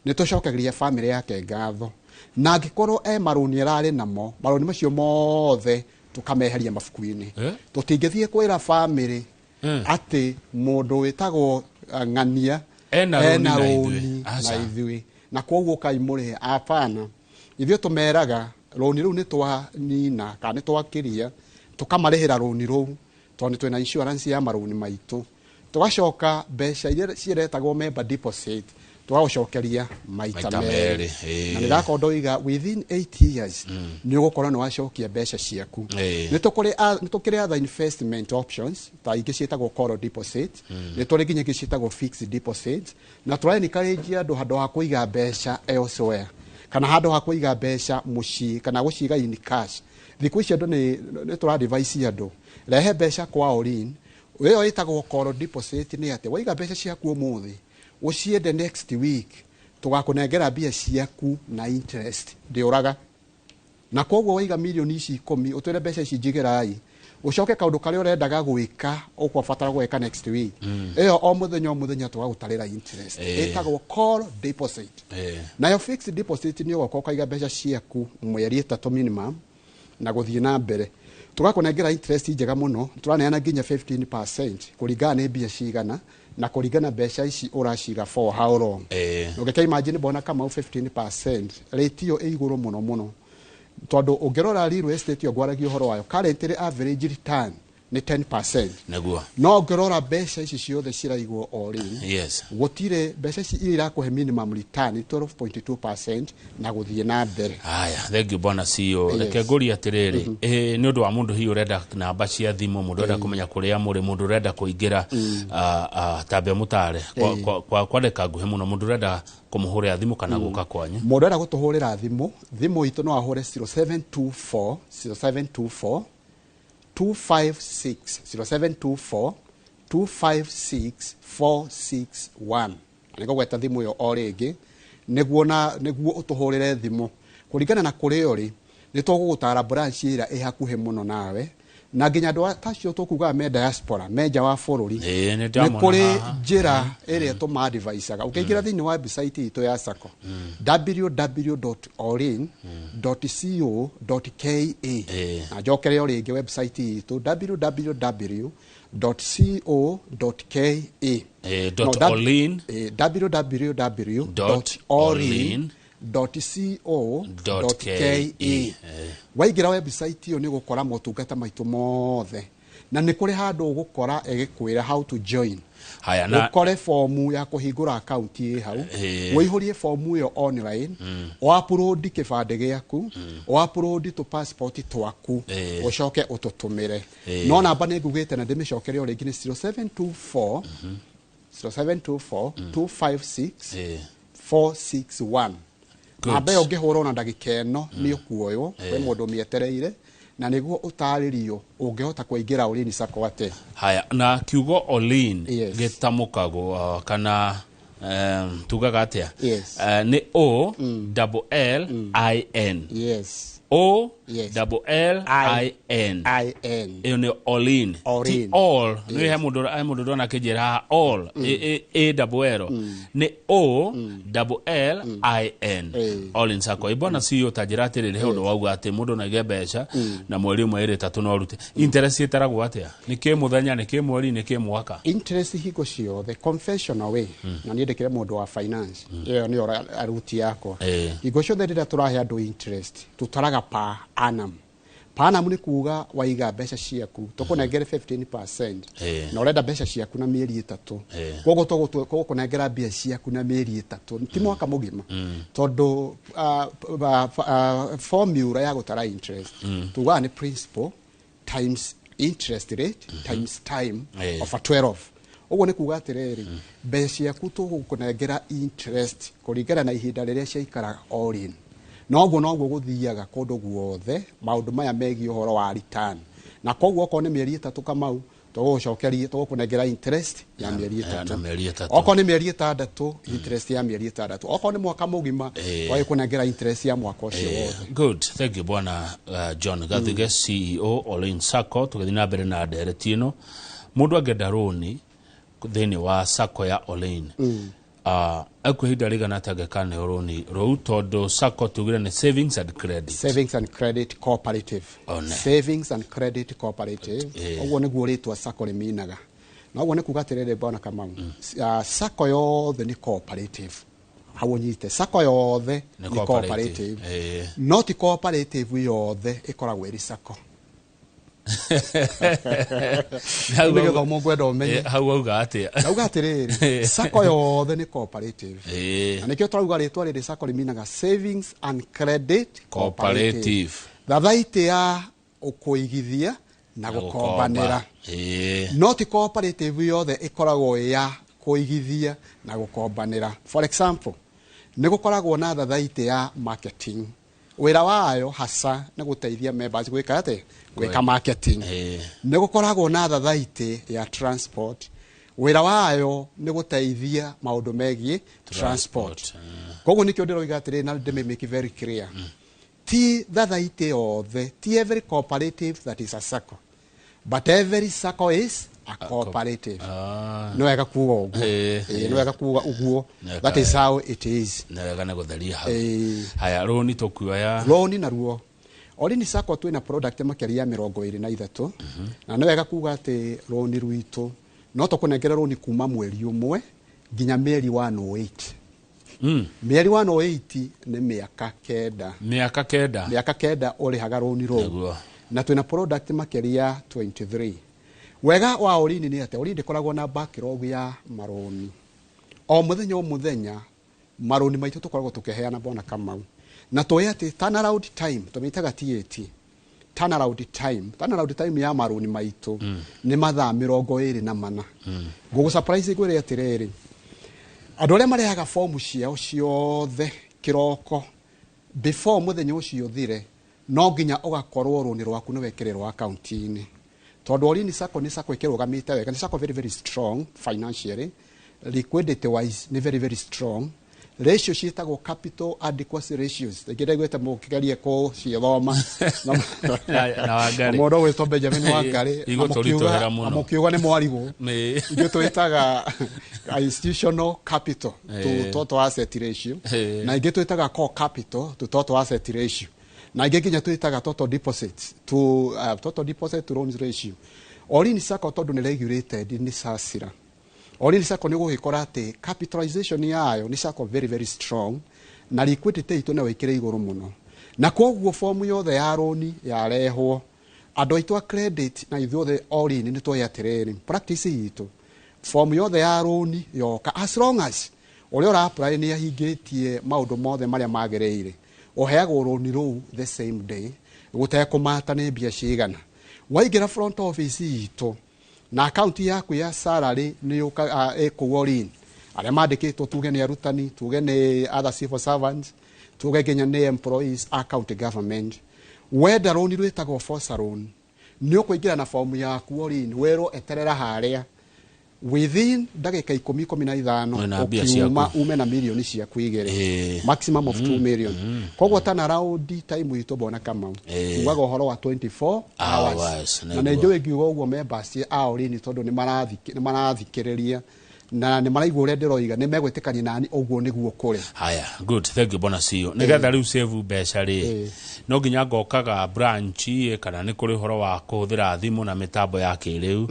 nĩ tũcokagĩria family yake ngatho, na angĩkorwo e marũni ararĩ namo, marũni macio mothe tũkameheria mabuku-inĩ. Tũtingĩthiĩ kwĩra family atĩ mũndũ wĩtagwo ng'ania Ena rũni ena na ithuĩ. rũni Aca. na ithuĩ, na koguo kaimũrĩhe. Apana, ithuĩ tũmeraga rũni rũu nĩ twanina kana nĩ twakĩria, tũkamarĩhĩra rũni rũu, tondũ nĩ twĩna insurance ya marũni maitũ. Tũgacoka mbeca iria ciretagwo member deposit tũgagũcokeria maita Maita merĩ. merĩ, Na nĩndakorwo ndoiga within 8 years nĩ ũgũkorwo nĩ wacokia mbeca ciaku. Nĩ tũkĩrĩ other investment options, ta ingĩ ciĩtagwo call deposit, nĩ tũrĩ nginya ingĩ ciĩtagwo fixed deposit, na tũra encourage andũ handũ ha kũiga mbeca elsewhere kana handũ ha kũiga mbeca mũciĩ kana gũciga in cash. Thikũ ici andũ nĩ tũra advise andũ rehe mbeca kwa Ollin. Ĩyo ĩtagwo call deposit nĩ atĩ waiga mbeca ciaku ũmũthĩ, ũciende next week, tũgakũnengera mbia ciaku na interest ndĩũraga. Na koguo waiga milioni ici 10, ũtwĩre mbeca ici njigĩrai, Ũcoke kaũndũ karĩa ũrendaga gwĩka ũkwabatara gwĩka next week, ĩyo o mũthenya o mũthenya tũgagũtarĩra interest. Ĩtagwo call deposit. Nayo fixed deposit nĩ ũgoka ũkaiga mbeca ciaku mweri 3 minimum na gũthiĩ na mbere, tũgakũnengera interest njega mũno. Tũraneana nginya 15% kũringana nĩ mbia cigana na kũringana mbeca ici ũraciga for how long. Ũngĩka imagine, bona Kamau, 15% rate ĩyo ĩ igũrũ mũno mũno, tondũ ũngĩrora real estate ĩyo ngwaragia ũhoro wayo, currently average return nĩ 10%. No ũngĩrora mbeca ici ciothe ciraigwo o rĩu, gũtirĩ mbeca ici iria irakũhe minimum return 12.2% na gũthiĩ na mbere. Haya, thank you, bwana CEO. Yes. Reke ngũrie atĩrĩrĩ, nĩ ũndũ wa mũndũ hihi ũrenda namba cia thimũ, mũndũ ũrenda kũmenya kũrĩa mũrĩ, mũndũ ũrenda kũingĩra, tambe mũtare kwandĩka nguhĩ mũno, mũndũ ũrenda kũmũhũrĩra thimũ kana gũka kwanyu. Mũndũ arenda gũtũhũrĩra thimũ, thimũ itũ no ahũre 0724 0724 256 0724 256 461. Na nĩngũgweta thimũ ĩyo o rĩngĩ nĩguo na nĩguo ũtũhũrĩre thimũ kũringana na kũrĩa ũrĩ, nĩ tũgũgũtara branch ĩrĩa ĩ hakuhĩ mũno nawe, na nginya andũ tacio tũkugaga me diaspora, me nja wa bũrũri, Ĩĩ, nĩ nĩ ndamona kũrĩ haha. njĩra ĩrĩa tũmadvicaga. Ũkĩingĩra thĩinĩ wa website itũ ya sacco, www.orin.co.ke, na njokere o rĩngĩ, website itũ www.co.ke. Dot No, olin. Www Dot olin .co.ke. Ke. Waingĩra website ĩyo nĩ ũgũkora motungata maitũ mothe, na nĩ kũrĩ handũ ũgũkora ĩgĩkwĩra how to join. Haya, na Ũkore fomu ya kũhingũra akaunti ĩ hau. Ũihũrie fomu ĩyo online, ũupload kĩbandĩ gĩaku, ũupload tũ passport twaku, ũcoke ũtũtũmĩre. No namba nĩ ngugĩte na ndĩmĩcokere o rĩngĩ, nĩ 0724 0724 256 461. Good. Namba ĩyo ũngĩhũra ona ndagĩka ĩno nĩ ũkuoywo kwĩ mũndũ ũmĩetereire na nĩguo ũtarĩrio ũngĩhota kũingĩra Olin Sacco atĩa. Haya, na kiugo Olin gĩtamũkagwo kana tugaga atĩa? Yes. Nĩ O double L I N. O double L I N. I N. Ĩyo nĩ Olin. Ti Olin. all nĩ he mũndũ ndona akĩnjĩra haha all A, A, A double L, nĩ O double L I N. Olin Sacco. Ĩ bwana CEO, ta njĩra atĩrĩrĩ, he ũndũ wauga atĩ mũndũ no aige mbeca na mweri ũmwe, ĩrĩ, ĩtatũ no ũrute interest, ĩtaragwo atĩa? Nĩ kĩ mũthenya, nĩ kĩ mweri, nĩ kĩ mwaka? Interest hingo ciothe, confessional way, na niĩ ndĩkĩre mũndũ wa finance, ĩyo nĩyo aruti yakwa. Hingo ciothe rĩrĩa tũrahe andũ interest tũtaraga per annum. Per annum nĩ kuga waiga mbeca ciaku tũkũnengere 15% na ũrenda mbeca ciaku na mĩeri 3, koguo tũgũkũnengera mbia ciaku na mĩeri 3, ti mwaka mũgima, tondũ formula ya gũtara interest tugaga nĩ principal times interest rate times time over 12. Ũguo nĩ kuga atĩrĩrĩ, mbeca ciaku tũgũkũnengera interest kũringana na ihinda rĩrĩa ciaikara all-in. Noguo noguo gũthiaga kũndũ guothe maũndũ maya megiĩ ũhoro wa return, na koguo okorwo nĩ mĩeri 3, Kamau, tũgũgũcokeria, tũgũkũnengera interest ya mĩeri na 3. Mĩeri 3. Okorwo nĩ mĩeri 6, interest ya mĩeri 6. Okorwo nĩ mwaka mũgima, twagĩkũnengera interest ya mwaka ũcio wothe. Good, thank you, bwana John Gathige, CEO Olin Sacco. Tũgĩthiĩ na mbere na ndereti ĩno, mũndũ angĩenda rũni thĩinĩ wa sacco ya Olin, ekwo ihinda rĩigana atĩa angĩkaneo rũni rũu? Tondũ sacco tugire nĩ savings and credit. Savings and Credit Cooperative. One. Savings and Credit Cooperative, ũguo nĩguo rĩtwa sacco rĩminaga. Na ũguo nĩ kuga atĩrĩrĩ, bwana Kamau, sacco yothe nĩ cooperative. Hau ũnyite, sacco yothe Nĩ nĩ cooperative. cooperative, no ti cooperative yothe ĩkoragwo ĩrĩ sacco. Hau Nĩ gĩthomo ngwenda ũmenye. Hau auga atĩa? Ndauga atĩrĩrĩ, sacco yothe nĩ cooperative, na nĩkĩo tũrauga rĩtwa rĩrĩ sacco rĩminaga Savings and Credit Cooperative. Thathaitĩ ya kũigithia na gũkombanĩra. No ti cooperative yothe ĩkoragwo ĩ ya kũigithia na gũkombanĩra. For example, nĩ gũkoragwo na thathaitĩ ya marketing, wĩra wayo hasa nĩ gũteithia members gwĩka atĩ gwĩka marketing. Nĩ gũkoragwo na thathaitĩ ya transport, wĩra wayo nĩ gũteithia maũndũ megiĩ transport. Koguo nĩkĩo ndĩroiga atĩrĩrĩ, na ndĩmĩmake very clear, ti thathaitĩ yothe, ti every cooperative that is a sacco. But every sacco is a cooperative. Nĩ wega kuga ũguo. Nĩ wega kuga ũguo. That is how it is. Nĩ wega nĩ gũtheria hau. Haya, rũni tũkuoya? Rũni naruo, Orini Sacco twĩna product makĩria ya 23, na nĩ wega kuga atĩ rũni rwitũ no tũkũnengere rũni kuma mweri 1 nginya mĩeri 108. Mĩeri 108 nĩ mĩaka 9. Mĩaka 9. Mĩaka 9 ũrĩhaga rũni rũu. Na twĩna product makĩria 23. Wega wa Orini nĩ atĩ Orini ndĩkoragwo na backlog ya marũni. O mũthenya o mũthenya marũni maitũ tũkoragwo tũkĩheana, Bwana Kamau. Na tũĩ atĩ turnaround time, tũmĩtaga TAT, turnaround time, turnaround time ya marũni maitũ nĩ mathaa 24. Ngũgũ surprise ngwĩre atĩrĩrĩ, andũ arĩa marehaga fomu ciao ciothe kĩroko before mũthenya ũcio ũthire, no nginya ũgakorwo rũni rwaku nĩ wekĩrĩrwo akaunti-inĩ, tondũ Orini Sacco nĩ sacco ĩkĩrũgamĩte wega, nĩ sacco very very strong financially, liquidity wise nĩ very very strong. Ratio ciĩtagwo capital adequacy ratios, rĩngĩ ndaiguĩte mũkĩgerie kũcithoma na Wangari. Mũndũ ũgwĩtwo Benjamin Wangari, na Igũtũritũhĩra mũno. Na mũkiuga nĩ mwarigwo. Ithuĩ twĩtaga institutional capital to total asset ratio, na ingĩ twĩtaga core capital to total asset ratio, na ingĩ nginya twĩtaga total deposit to loans ratio. Orini Sacco tondũ nĩ regulated nĩ SACRA, Orini Sacco nĩ ũgũgĩkora atĩ capitalization yayo nĩ sacco very very strong, na liquidity itũ no ĩkĩrĩ igũrũ mũno, na koguo fomu yothe ya rũni yarehwo, andũ aitũ a credit na ithuothe Orini nĩ tũĩ atĩrĩrĩ, practice itũ, fomu yothe ya rũni yoka, as long as ũrĩa ũra apply nĩ ahingĩtie maũndũ mothe marĩa magĩrĩire, ũheagwo rũni rũu the same day, gũtekũmata nĩ mbia cigana. Waingĩra front office itũ na akaunti yaku ya salary nĩ ĩkũu Orini, arĩa mandĩkĩtwo, tuge nĩ arutani, tuge nĩ other civil servants, tuge nginya nĩ employees a county government, wenda rũni rwĩtagwo FOSA loan, nĩ ũkũingĩra na fomu yaku Orini, wĩrwo eterera harĩa, within ndagĩka 10, 15 Wĩna mbia ũkiuma ciaku. ume na mirioni ciaku 2, maximum of 2 million. Koguo turnaround time itũ, Bwana Kamau, tugaga ũhoro wa 24 hours. Hours, Na nĩ njũĩ ngiuga ũguo members a Orini, tondũ nĩ marathikĩrĩria na nĩ maraigua ũrĩa ndĩroiga, nĩ megwĩtĩkania nani ũguo nĩguo kũrĩ. Haya, good, thank you, bwana CEO. Nigetha rĩu save mbeca rĩ, no nginya ngokaga branch kana nĩ kũrĩ ũhoro wa kũhũthĩra thimũ na mĩtambo ya kĩrĩu?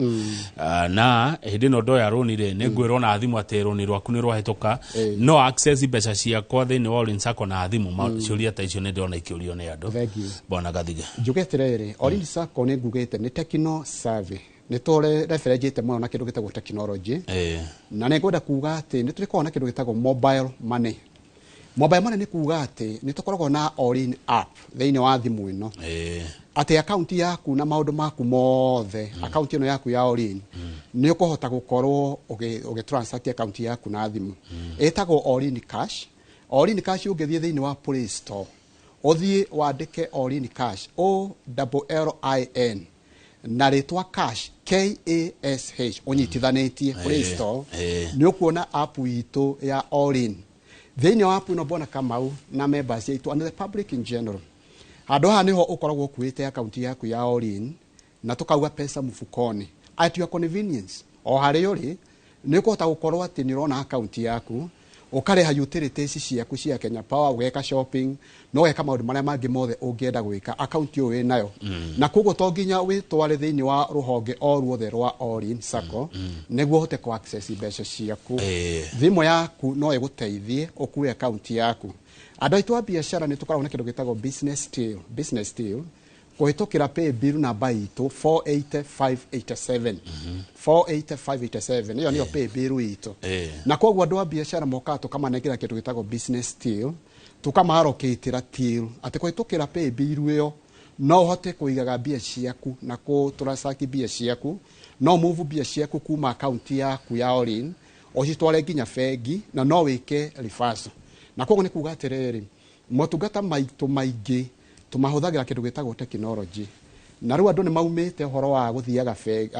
Na hĩndĩ ĩno ndoya rũni rĩ, nĩ ngwĩrwo na thimũ atĩ rũni rwaku nĩ rwahĩtũka, no access mbeca ciakwa thĩinĩ wa Orin Sacco na thimũ? Ciũria ta icio nĩ ndĩrona ikĩũrio nĩ andũ. Thank you. Bwana Gathige. Njuge atĩrĩrĩ, Orini Sacco nĩ ngugĩte nĩ techno savvy, nĩ tũreferenjĩte mũno na kĩndũ gĩtagwo technology, na nĩ ngwenda kuga atĩ nĩ tũrĩkoragwo na kĩndũ gĩtagwo mobile money. Mobile money nĩ kuga atĩ nĩ tũkoragwo na Orin app thĩinĩ wa thimũ ĩno, atĩ akaunti yaku na maũndũ maku mothe, akaunti ĩno yaku ya Orin, nĩ ũkũhota gũkorwo ũgĩ transact akaunti yaku na thimũ. Ĩtagwo Orin Cash. Orin Cash, ũngĩthiĩ thĩinĩ wa Play Store, ũthiĩ wandĩke Orin Cash, O L L I N, na rĩtwa cash, KASH, ũnyitithanĩtie Play Store, nĩ ũkuona app itũ ya Orin. Thĩinĩ wa app ĩno, Bwana Kamau, na members aitũ and the public in general, handũ haha nĩho ũkoragwo ũkuĩte akaunti yaku ya Orin, na tũkauga pesa mfukoni at your convenience. O harĩa ũrĩ nĩ ũkũhota gũkorwo atĩ nĩ ũrona akaunti yaku, ũkarĩha utilities ciaku cia Kenya Power, ũgeka shopping, no ũgeka maũndũ marĩa mangĩ mothe ũngĩenda gwĩka akaunti ũyũ wĩnayo. Na koguo to nginya wĩtware thĩinĩ wa rũhonge o ruothe rwa Orin Sacco nĩguo ũhote kũ access mbeca ciaku. Thimũ yaku no ĩgũteithie ũkue akaunti yaku. Andũ aitũ a biacara, nĩ tũkoragwo na kĩndũ gĩtagwo business till. Business till kũhĩtũkĩra pay bill namba itũ 48587, 48587, ĩyo nĩyo pay bill itũ. Na koguo andũ a biacara mokaga tũkamanengera kĩndũ gĩtagwo business till, tũkamarokĩtĩra till atĩ kũhĩtũkĩra pay bill ĩyo no ũhote kũigaga mbia ciaku na kũtransact mbia ciaku, no move mbia ciaku kuma akaunti yaku ya Orin ũcitware nginya bengi, na no wĩke reversal. Na koguo nĩ kuga atĩrĩrĩ, motungata maitũ maingĩ tũmahũthagĩra kĩndũ gĩtagwo technology, na rĩu andũ nĩ maumĩte ũhoro wa gũthiaga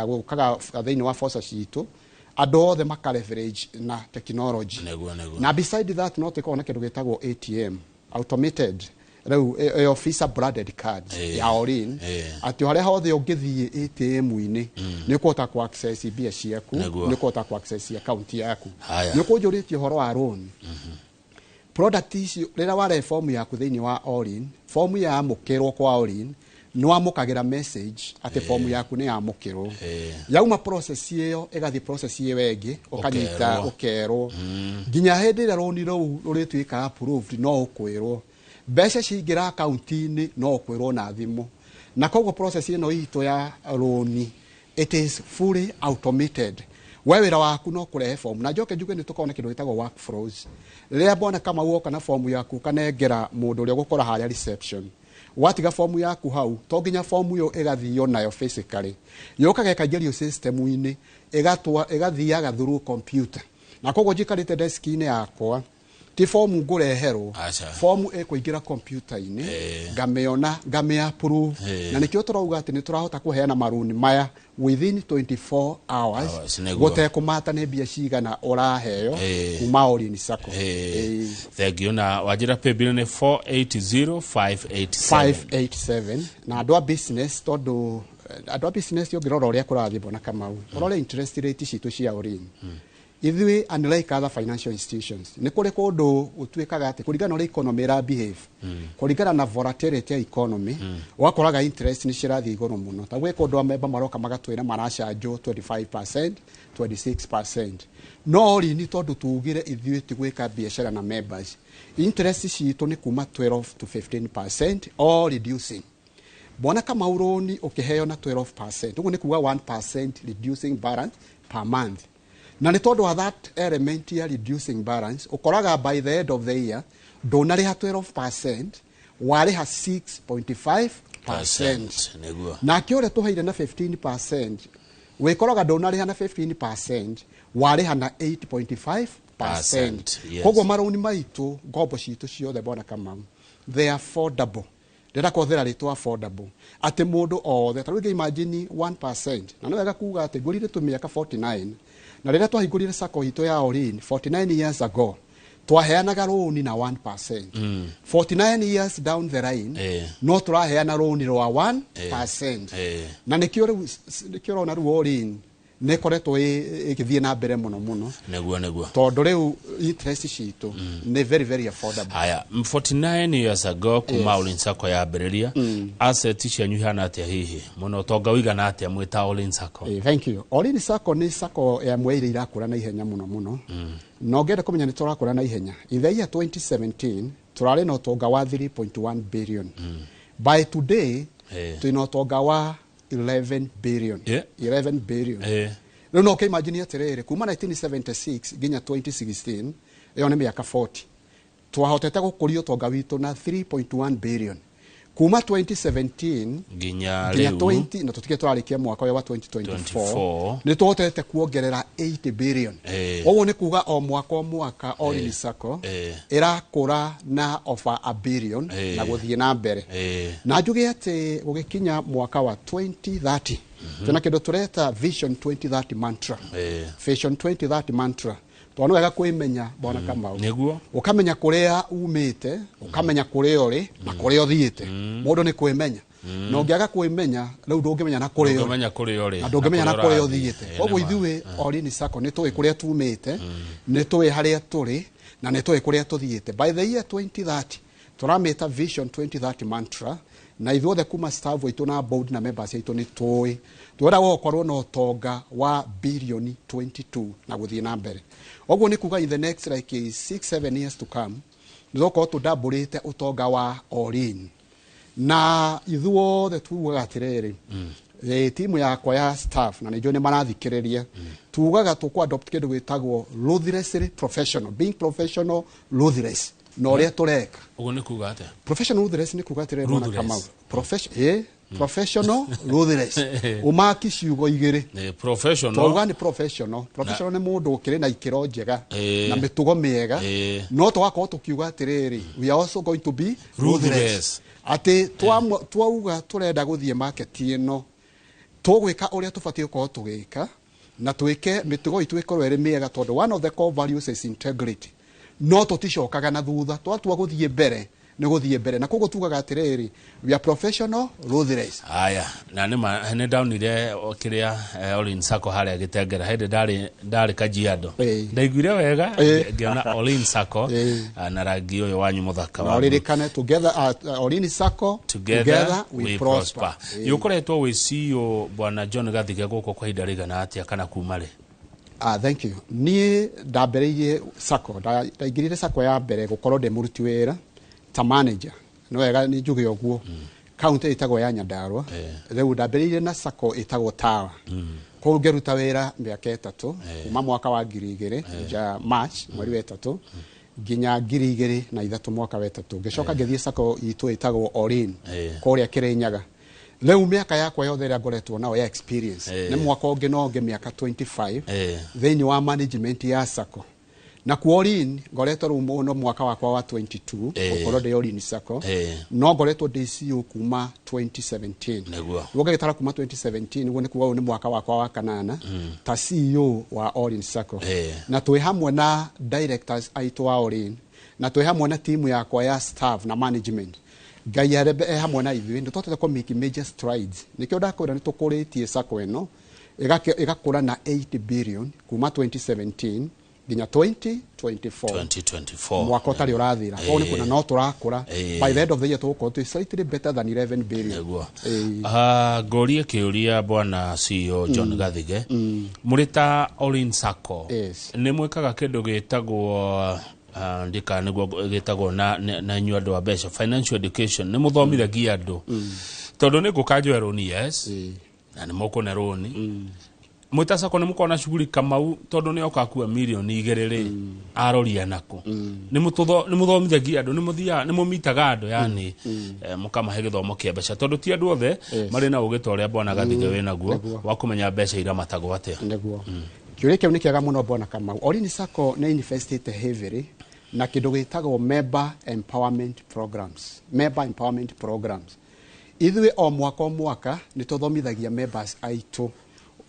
gũkaga thĩinĩ wa foca citũ, andũ othe maka leverage na technology. Nĩguo. Na beside that, no tũkoragwo na kĩndũ gĩtagwo ATM, automated Rĩu ĩyo Visa branded card ya Ollin, atĩ o harĩa hothe ũngĩthiĩ ATM-inĩ nĩ ũkũhota ku access mbia ciaku, nĩ ũkũhota ku access account yaku. Nĩ ũkũnjũrĩtie ũhoro wa loan product icio. Rĩrĩa warehe fomu yaku thĩinĩ wa Ollin, fomu yamũkĩrwo kwa Ollin, nĩ wamũkagĩra message atĩ fomu yaku nĩ yamũkĩrwo. Yauma process ĩyo, ĩgathiĩ process ĩyo ĩngĩ, ũkanyita, ũkerwo nginya hĩndĩ ĩrĩa rũni rũu rũrĩtuĩka approved. No ũkwĩrwo mbeca ciingĩra akaunti-inĩ, no ũkwĩrwo na thimũ. Na koguo process ĩno itũ ya rũni, it is fully automated. We wĩra waku no kũrehe fomu. Na njoke njuge nĩ tũkoragwo na kĩndũ gĩtagwo workflows. Rĩrĩa bwana Kamau oka na fomu yaku, ũkanengera mũndũ ũrĩa ũgũkora harĩa reception, watiga fomu yaku hau, to nginya fomu ĩyo ĩgathio nayo physically, yũkaga ĩkaingĩrio system-inĩ, ĩgatwa ĩgathiaga through computer. Na koguo njikarĩte desk-inĩ yakwa, ti fomu ngũreherwo, fomu ĩkũingĩra computer-inĩ, ngamĩona, ngamĩ approve. Na nĩkĩo tũrauga atĩ nĩ tũrahota kũheana marũni maya within 24 hours, Hours, nĩguo. gũtekũmata nĩ mbia cigana ũraheo kuma Ollin Sacco. Thank you. Na wanjĩra paybill nĩ 480587. 587. Na andũ a business, tondũ andũ a business, ũngĩrora ũrĩa kũrathiĩ, bwana Kamau, ũrore interest rate citũ cia Ollin, ithuĩ unlike other financial institutions, nĩ kũrĩ kũndũ gũtuĩkaga atĩ kũringana na ũrĩa economy ĩra behave, kũringana na volatility ya economy, ũgakoraga interest nĩ cirathiĩ igũrũ mũno. Ta gwĩ kũndũ amemba maroka magatwĩra maracanjwo 25%, 26%. No Ollin, tondũ tugire ithuĩ ti gwĩka biacara na members, interest citũ nĩ kuma 12 to 15%, all reducing. Bwana Kamau, rũni ũkĩheo na 12%, ũguo nĩ kuga 1% reducing balance per month. Na nĩ tondũ wa that element ya reducing balance, ũkoraga by the end of the year ndũnarĩha 12%, warĩha 6.5%. Nake ũrĩa tũheire na 15%, wĩkoraga ndũnarĩha na 15%, warĩha na 8.5%. Koguo marũni maitũ, ngombo citũ ciothe, bwana Kamau, they are affordable. Ndĩrenda kũhũthĩra rĩtwa affordable, atĩ mũndũ othe, ta rĩu ingĩ imagine 1%. Na nĩ wega kuga atĩ ngũrire tũ mĩaka 49, na rĩrĩa twahingũrire sacco itũ ya Ollin 49 years ago, twaheanaga rũni na 1%. 49 years down the line, no tũraheana rũni rwa 1%. Na nĩkĩo rĩu, nĩkĩo ũrona rĩu Ollin nĩ ĩkoretwo ĩgĩthiĩ na mbere mũno mũno, Nĩguo, nĩguo. tondũ rĩu interest citũ nĩ very very affordable. Haya, 49 years ago kuma Ollin Sacco yambĩrĩria, asset cianyu ihana atĩa hihi mũno? Ũtonga ũigana atĩa mwĩ ta Ollin Sacco? Thank you. Ollin Sacco nĩ sacco ya ĩmwe ĩrĩa irakũra na ihenya mũno mũno. Na ũngĩenda kũmenya nĩ tũrakũra na ihenya, in the year 2017 tũrarĩ na ũtonga wa 3.1 billion. By today twĩna ũtonga wa 11 billion. 11 billion. Rĩu no ũkĩimagine atĩrĩrĩ, kuma 1976 nginya 2016, ĩyo nĩ mĩaka 40, twahotete gũkũria ũtonga witũ na 3.1 billion kuma 2017 nginya nginya rĩu 20, na tũtige tũrarĩkia mwaka ũyũ wa 2024, 24. Nĩ tũhotete kuongerera 8 billion. Ũguo nĩ kuga o mwaka o mwaka Ollin Sacco ĩrakũra na over a billion na gũthiĩ na mbere. Na njuge atĩ gũgĩkinya mwaka wa 2030, twĩna kĩndũ tũreta Vision 2030 mantra. Vision 2030 mantra, tondũ nĩ wega kwĩmenya, bwana Kamau, ũkamenya kũrĩa umĩte, ũkamenya kũrĩa ũrĩ na kũrĩa ũthiĩte. Mũndũ nĩ kwĩmenya, na ũngĩaga kwĩmenya rĩu ndũngĩmenya na kũrĩa ũrĩ. Ndũngĩmenya kũrĩa ũrĩ na ndũngĩmenya na kũrĩa ũrathiĩ. Ũthiĩte. Koguo Nĩ ma. ithuĩ Ollin Sacco nĩ tũĩ kũrĩa tumĩte, nĩ tũĩ harĩa tũrĩ, na nĩ tũĩ kũrĩa tũthiĩte. By the year 2030, tũramĩta Vision 2030 mantra, na ithuothe kuma staff aitũ na board na members aitũ nĩ tũĩ twenda gũkorwo na ũtonga wa bilioni 22 na gũthiĩ na mbere. Ũguo nĩ kuga in the next like 6 7 years to come, nĩ tũgũkorwo tũdambũrĩte ũtonga wa Ollin. Na ithuothe tugaga atĩrĩrĩ, timu yakwa ya staff, na nĩnjũĩ nĩ marathikĩrĩria, tugaga tũkũ adopt kĩndũ gĩtagwo ruthlessly professional, being professional ruthless na ũrĩa tũreka. Ũguo nĩ kuga atĩa? Professional ruthless nĩ kuga atĩrĩrĩ, bwana Ruthless. Kamau, professional ruthless, ũmaki ciugo igĩrĩ. Professional. Twauga nĩ professional. Professional nĩ mũndũ ũkĩrĩ na ikĩro njega na mĩtugo mĩega, no tũgakorwo tũkiuga atĩrĩrĩ, we are also going to be ruthless. Ruthless, atĩ twauga tũrenda gũthiĩ market ĩno, tũgwĩka ũrĩa tũbatiĩ gũkorwo tũgĩka, na twĩke mĩtugo itũ ĩkorwo ĩrĩ mĩega, tondũ one of the core values is integrity. No tũticokaga na thutha, twatua gũthiĩ mbere Nĩ gũthiĩ mbere na koguo tugaga atĩrĩrĩ, we are professional, ruthless. Aya, na nĩ nĩ ndaonire o kĩrĩa Olin Sacco harĩa Gĩtengera hĩndĩ ndarĩ Kajiado. Ndaiguire wega ngĩona Olin Sacco na rangi ũyũ wanyu mũthaka na wa blue. Ũririkane together, Olin Sacco, Together we prosper. Nĩ ũkoretwo wĩ CEO, bwana John Gathige, gũkũ kwa ihinda rĩigana atĩa kana kuma rĩ? Ah, thank you. Niĩ ndambĩrĩirie sacco, ndaingĩrire sacco ya mbere gũkorwo ndĩ mũruti wĩra ta manager. Nĩ wega nĩ njuge ũguo. Kaunti ĩtagwo ya Nyandarua. Rĩu ndambĩrĩirie na sacco ĩtagwo Tower. Kũu ngĩruta wĩra mĩaka 3, kuma mwaka wa 2000 ja March mweri wa 3 nginya 2003 mwaka wa 3. Ngĩcoka ngĩthiĩ sacco itũ ĩtagwo Orin kũrĩa Kĩrĩnyaga. Rĩu mĩaka yakwa yothe ĩrĩa ngoretwo nao ya experience nĩ mwaka ũngĩ na ũngĩ mĩaka 25 thĩinĩ wa management ya sacco. Na kuo Orin ngoretwo rĩu mũno mwaka wakwa wa 22 gũkorwo ndĩ Orin Sacco, no ngoretwo ndĩ CEO kuma 2017. Nĩguo ngĩgĩtara kuma 2017, nĩguo nĩ kuga ũyũ nĩ mwaka wakwa wa kanana ta CEO wa Orin Sacco. Na twĩ hamwe na directors aitũ wa Orin, na twĩ hamwe na timu yakwa ya staff na management, Ngai arebe e hamwe na ithuĩ, nĩ twatete kũ make major strides. Nĩkĩo ndakwĩra nĩ tũkũrĩtie sacco ĩno ĩgakũra na 8 billion kuma 2017 nginya 2024. 2024. Mwaka ũtarĩ ũrathira. Koguo nĩ kuona no tũrakũra. By the end of the year tũgũkorwo twĩ slightly better than 11 billion. Ah, ngũrie kĩũria, bwana CEO John Gathige, mũrĩ ta Olin Sacco, nĩ mwĩkaga kĩndũ gĩtagwo ndika nĩguo gĩtagwo na inyuĩ andũ a mbeca, financial education? Nĩ mũthomithagia andũ? Tondũ nĩ ngũka njoe rũni, yes, na nĩ mũkũne rũni mwĩta sacco, nĩ mũkorwo na shughuli Kamau, tondũ nĩ oka akua 2 mirioni rĩ, aroria nako. Nĩ mũthomithagia andũ? Nĩ mũthiaga, nĩ mũmitaga andũ, yani mũkamahe gĩthomo kĩa mbeca, tondũ ti andũ othe marĩ na ũgĩ ta ũrĩa bwana Gathige wĩ naguo wa kũmenya mbeca iramatagwo atĩa. Nĩguo, kĩũria kĩu nĩ kĩega mũno, bwana Kamau. Orin Sacco nĩ investĩte heavily na kĩndũ gĩtagwo member empowerment programs. Member empowerment programs, ithuĩ o mwaka o mwaka nĩ tũthomithagia members aitũ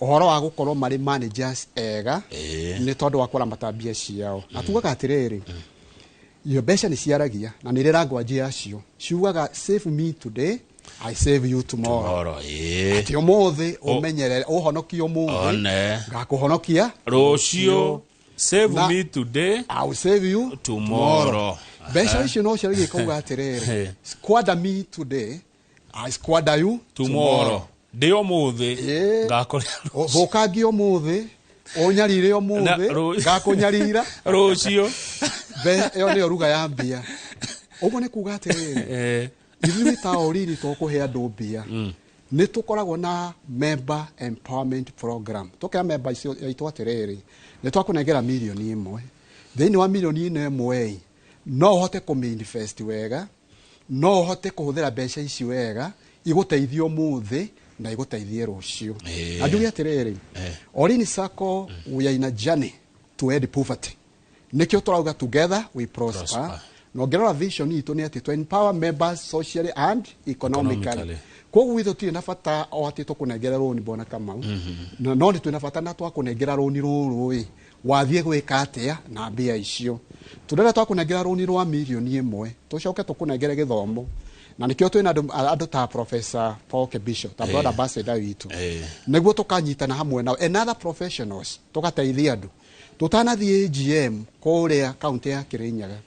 ũhoro wa gũkorwo marĩ managers ega nĩ tondũ wa kũramata mbia ciao. Na tugaga atĩrĩrĩ, iyo mbeca nĩ ciaragia na nĩ irĩ language yacio. Ciugaga, "Save me today, I save you tomorrow." Tomorrow, ĩĩ. Atĩ ũmũthĩ ũmenyerere, ũhonokie ũmũthĩ, One. ngakũhonokia rũciũ. Save Na- me today, I will save you tomorrow. Mbeca icio no ciaragia ikauga atĩrĩrĩ, "Squander me today, I squander you tomorrow." Ndĩ ũmũthĩ, ngakũrĩa rũciũ. Thũkangie ũmũthĩ, ũnyarire Na ũmũthĩ, ngakũnyarira rũciũ. Ĩyo nĩyo ruga ya mbia. Ũguo nĩ kuga atĩrĩrĩ, ithuĩ ta Oriri tũkũhe andũ mbia, nĩ tũkoragwo na member empowerment program. Tũkera member icio aitũ atĩrĩrĩ, nĩ twakũnengera 1 mirioni. Thĩinĩ wa 1 mirioni ĩno ĩ, no ũhote kũmĩ-invest wega, no ũhote kũhũthĩra mbeca ici wega igũteithie ũmũthĩ na igũteithie rũciũ. Na njuge atĩrĩrĩ, Orini Sacco, we are in a journey to end poverty. Nĩkĩo tũrauga together we prosper. Prosper. Na ũngĩrora vision itũ nĩ atĩ to empower members socially and economically. Economically. Koguo itũ tirĩ na bata o atĩ tũkũnengera rũni, bwana Kamau, no nĩ twĩ na bata na twakũnengera rũni rũrũ ĩ, wathiĩ gwĩka atĩa na mbia icio. Tũrĩrĩa twakũnengera rũni rwa 1 mirioni, tũcoke tũkũnengere gĩthomo, na nĩkĩo twĩna andũ ta Professor Paul Kebisho ta brand ambassador witũ, nĩguo tũkanyitana hamwe nao and other professionals, tũgateithia andũ. Tũtanathiĩ AGM kũrĩa kaunti ya Kĩrĩnyaga,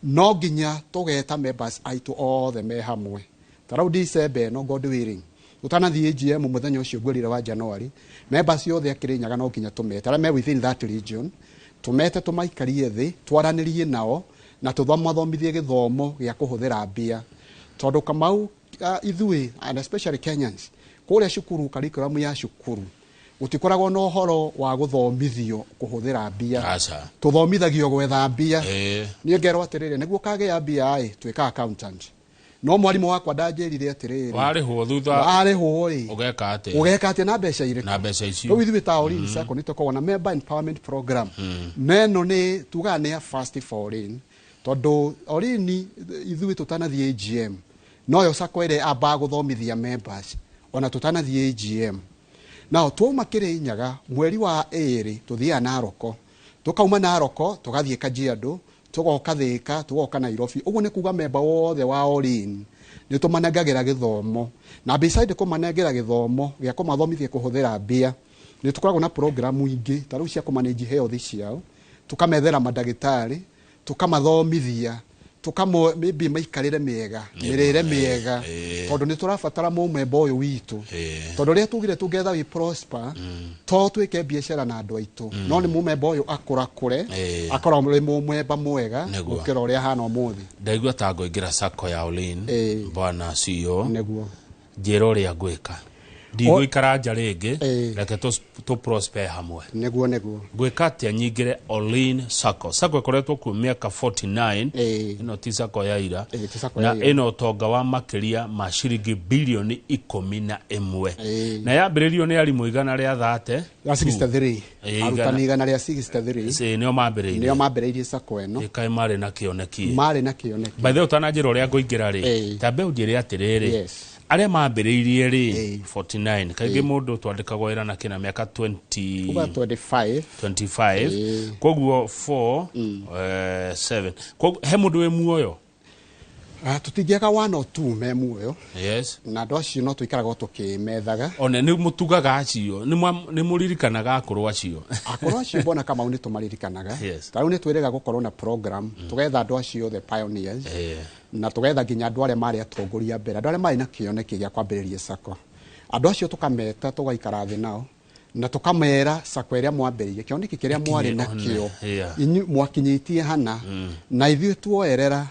no nginya tũgeta members aitũ othe me hamwe. Ta rĩu December ĩno, God willing, tũtanathiĩ AGM mũthenya ũcio ngwĩrire wa January, members othe a Kĩrĩnyaga no nginya tũmete, arĩa me within that region, tũmete, tũmaikarie thĩ, twaranĩrie nao na tũmathomithie gĩthomo gĩa kũhũthĩra mbia. Tondũ Kamau, ithuĩ and especially Kenyans, kũrĩa cukuru, curriculum ya cukuru, gũtikoragwo na ũhoro wa gũthomithio kũhũthĩra mbia. Aca. Tũthomithagio gwetha mbia. Niĩ ngerwo atĩrĩrĩ, nĩguo ũkagĩa mbia ĩ, tuĩka accountant. No mwarimũ wakwa ndanjĩrire atĩrĩrĩ, warĩhwo thutha warĩhwo rĩ, ũgeka atĩa? Ũgeka atĩa na mbeca irĩkũ? Na mbeca icio. Rĩu ithuĩ ta Orin Sacco nĩ tũkoragwo na member empowerment program, na ĩno nĩ tugaga nĩ ya first for Orin, tondũ Orin ithuĩ tũtanathiĩ AGM, noyo sacco ĩrĩa ambaga gũthomithia members ona tũtanathiĩ AGM. Nao twauma Kĩrĩnyaga mweri wa 2, tũthiaga Naroko, tũkauma Naroko tũgathiĩ Kajiado. Tũgoka Thĩka, tũgoka Nairobi. Ũguo nĩ kuga memba wothe wa Ollin nĩ tũmanengagĩra gĩthomo, na beside kũmanengera gĩthomo gĩa kũmathomithia kũhũthĩra mbia, nĩ tũkoragwo na programu ingĩ ta rĩu cia kũmanage health ciao. Tũkamethera mandagĩtarĩ, tũkamathomithia, tukamo maybe maikarĩre mĩega, mĩrĩre mĩega, tondũ nĩ tũrabatara mũmemba ũyũ witũ, tondũ rĩrĩa tugire together we prosper, to twĩke biacara na andũ aitũ, no nĩ mũmemba ũyũ akũrakũre, akorwo arĩ mũmemba mwega gũkĩra ũrĩa ahana ũmũthĩ. Ndaigua ta ngũingĩra sacco ya Ollin. Bwana CEO, Nĩguo. Njĩra ũrĩa ngwĩka. Ndigũikara nja rĩngĩ. Reke tũ prosper hamwe. Nĩguo. Ngwĩka atĩa nyingĩre Ollin Sacco? Sacco ĩkoretwo kuo mĩaka 49. Ĩno ti sacco ya ira. Ti sacco na ya ira. Ĩna ũtonga wa makĩria ma ciringi bilioni 11, na yambĩrĩrio nĩ arimũ igana rĩa thate Ya 63. Arutani 163. Nĩo mambĩrĩirie. Nĩo mambĩrĩirie sacco ĩno. Ĩkaĩ marĩ na kĩoneki. Marĩ na kĩoneki. By the way, ũtananjĩra ũrĩa ngũingĩra rĩ, tambe ũnjĩre atĩrĩrĩ, arĩa mambĩrĩirie rĩ, 49, kaingĩ mũndũ twandĩkagwo wĩra na kĩna mĩaka 20. Uga 25. 25. Koguo 4 7, koguo he mũndũ wĩ muoyo? Ah, tũtingĩaga one or two me muoyo, na andũ acio no tũikaragwo tũkĩmethaga. One nĩ mũtugaga acio, nĩ mũririkanaga akũrũ acio? Akũrũ acio, mbona Kamau, nĩ tũmaririkanaga. Ta rĩu nĩ twĩrĩga gũkorwo na program, tũgetha andũ acio othe pioneers, na tũgetha nginya andũ arĩa marĩ atongoria mbere, andũ arĩa marĩ na kĩoneki gĩa kwambĩrĩria sacco. Andũ acio tũkameta, tũgaikara thĩ nao na tũkamera sacco ĩrĩa mwambĩrĩirie, kĩoneki kĩrĩa mwarĩ nakĩo, inyuĩ mwakinyĩtie hana na ithuĩ tuoerera,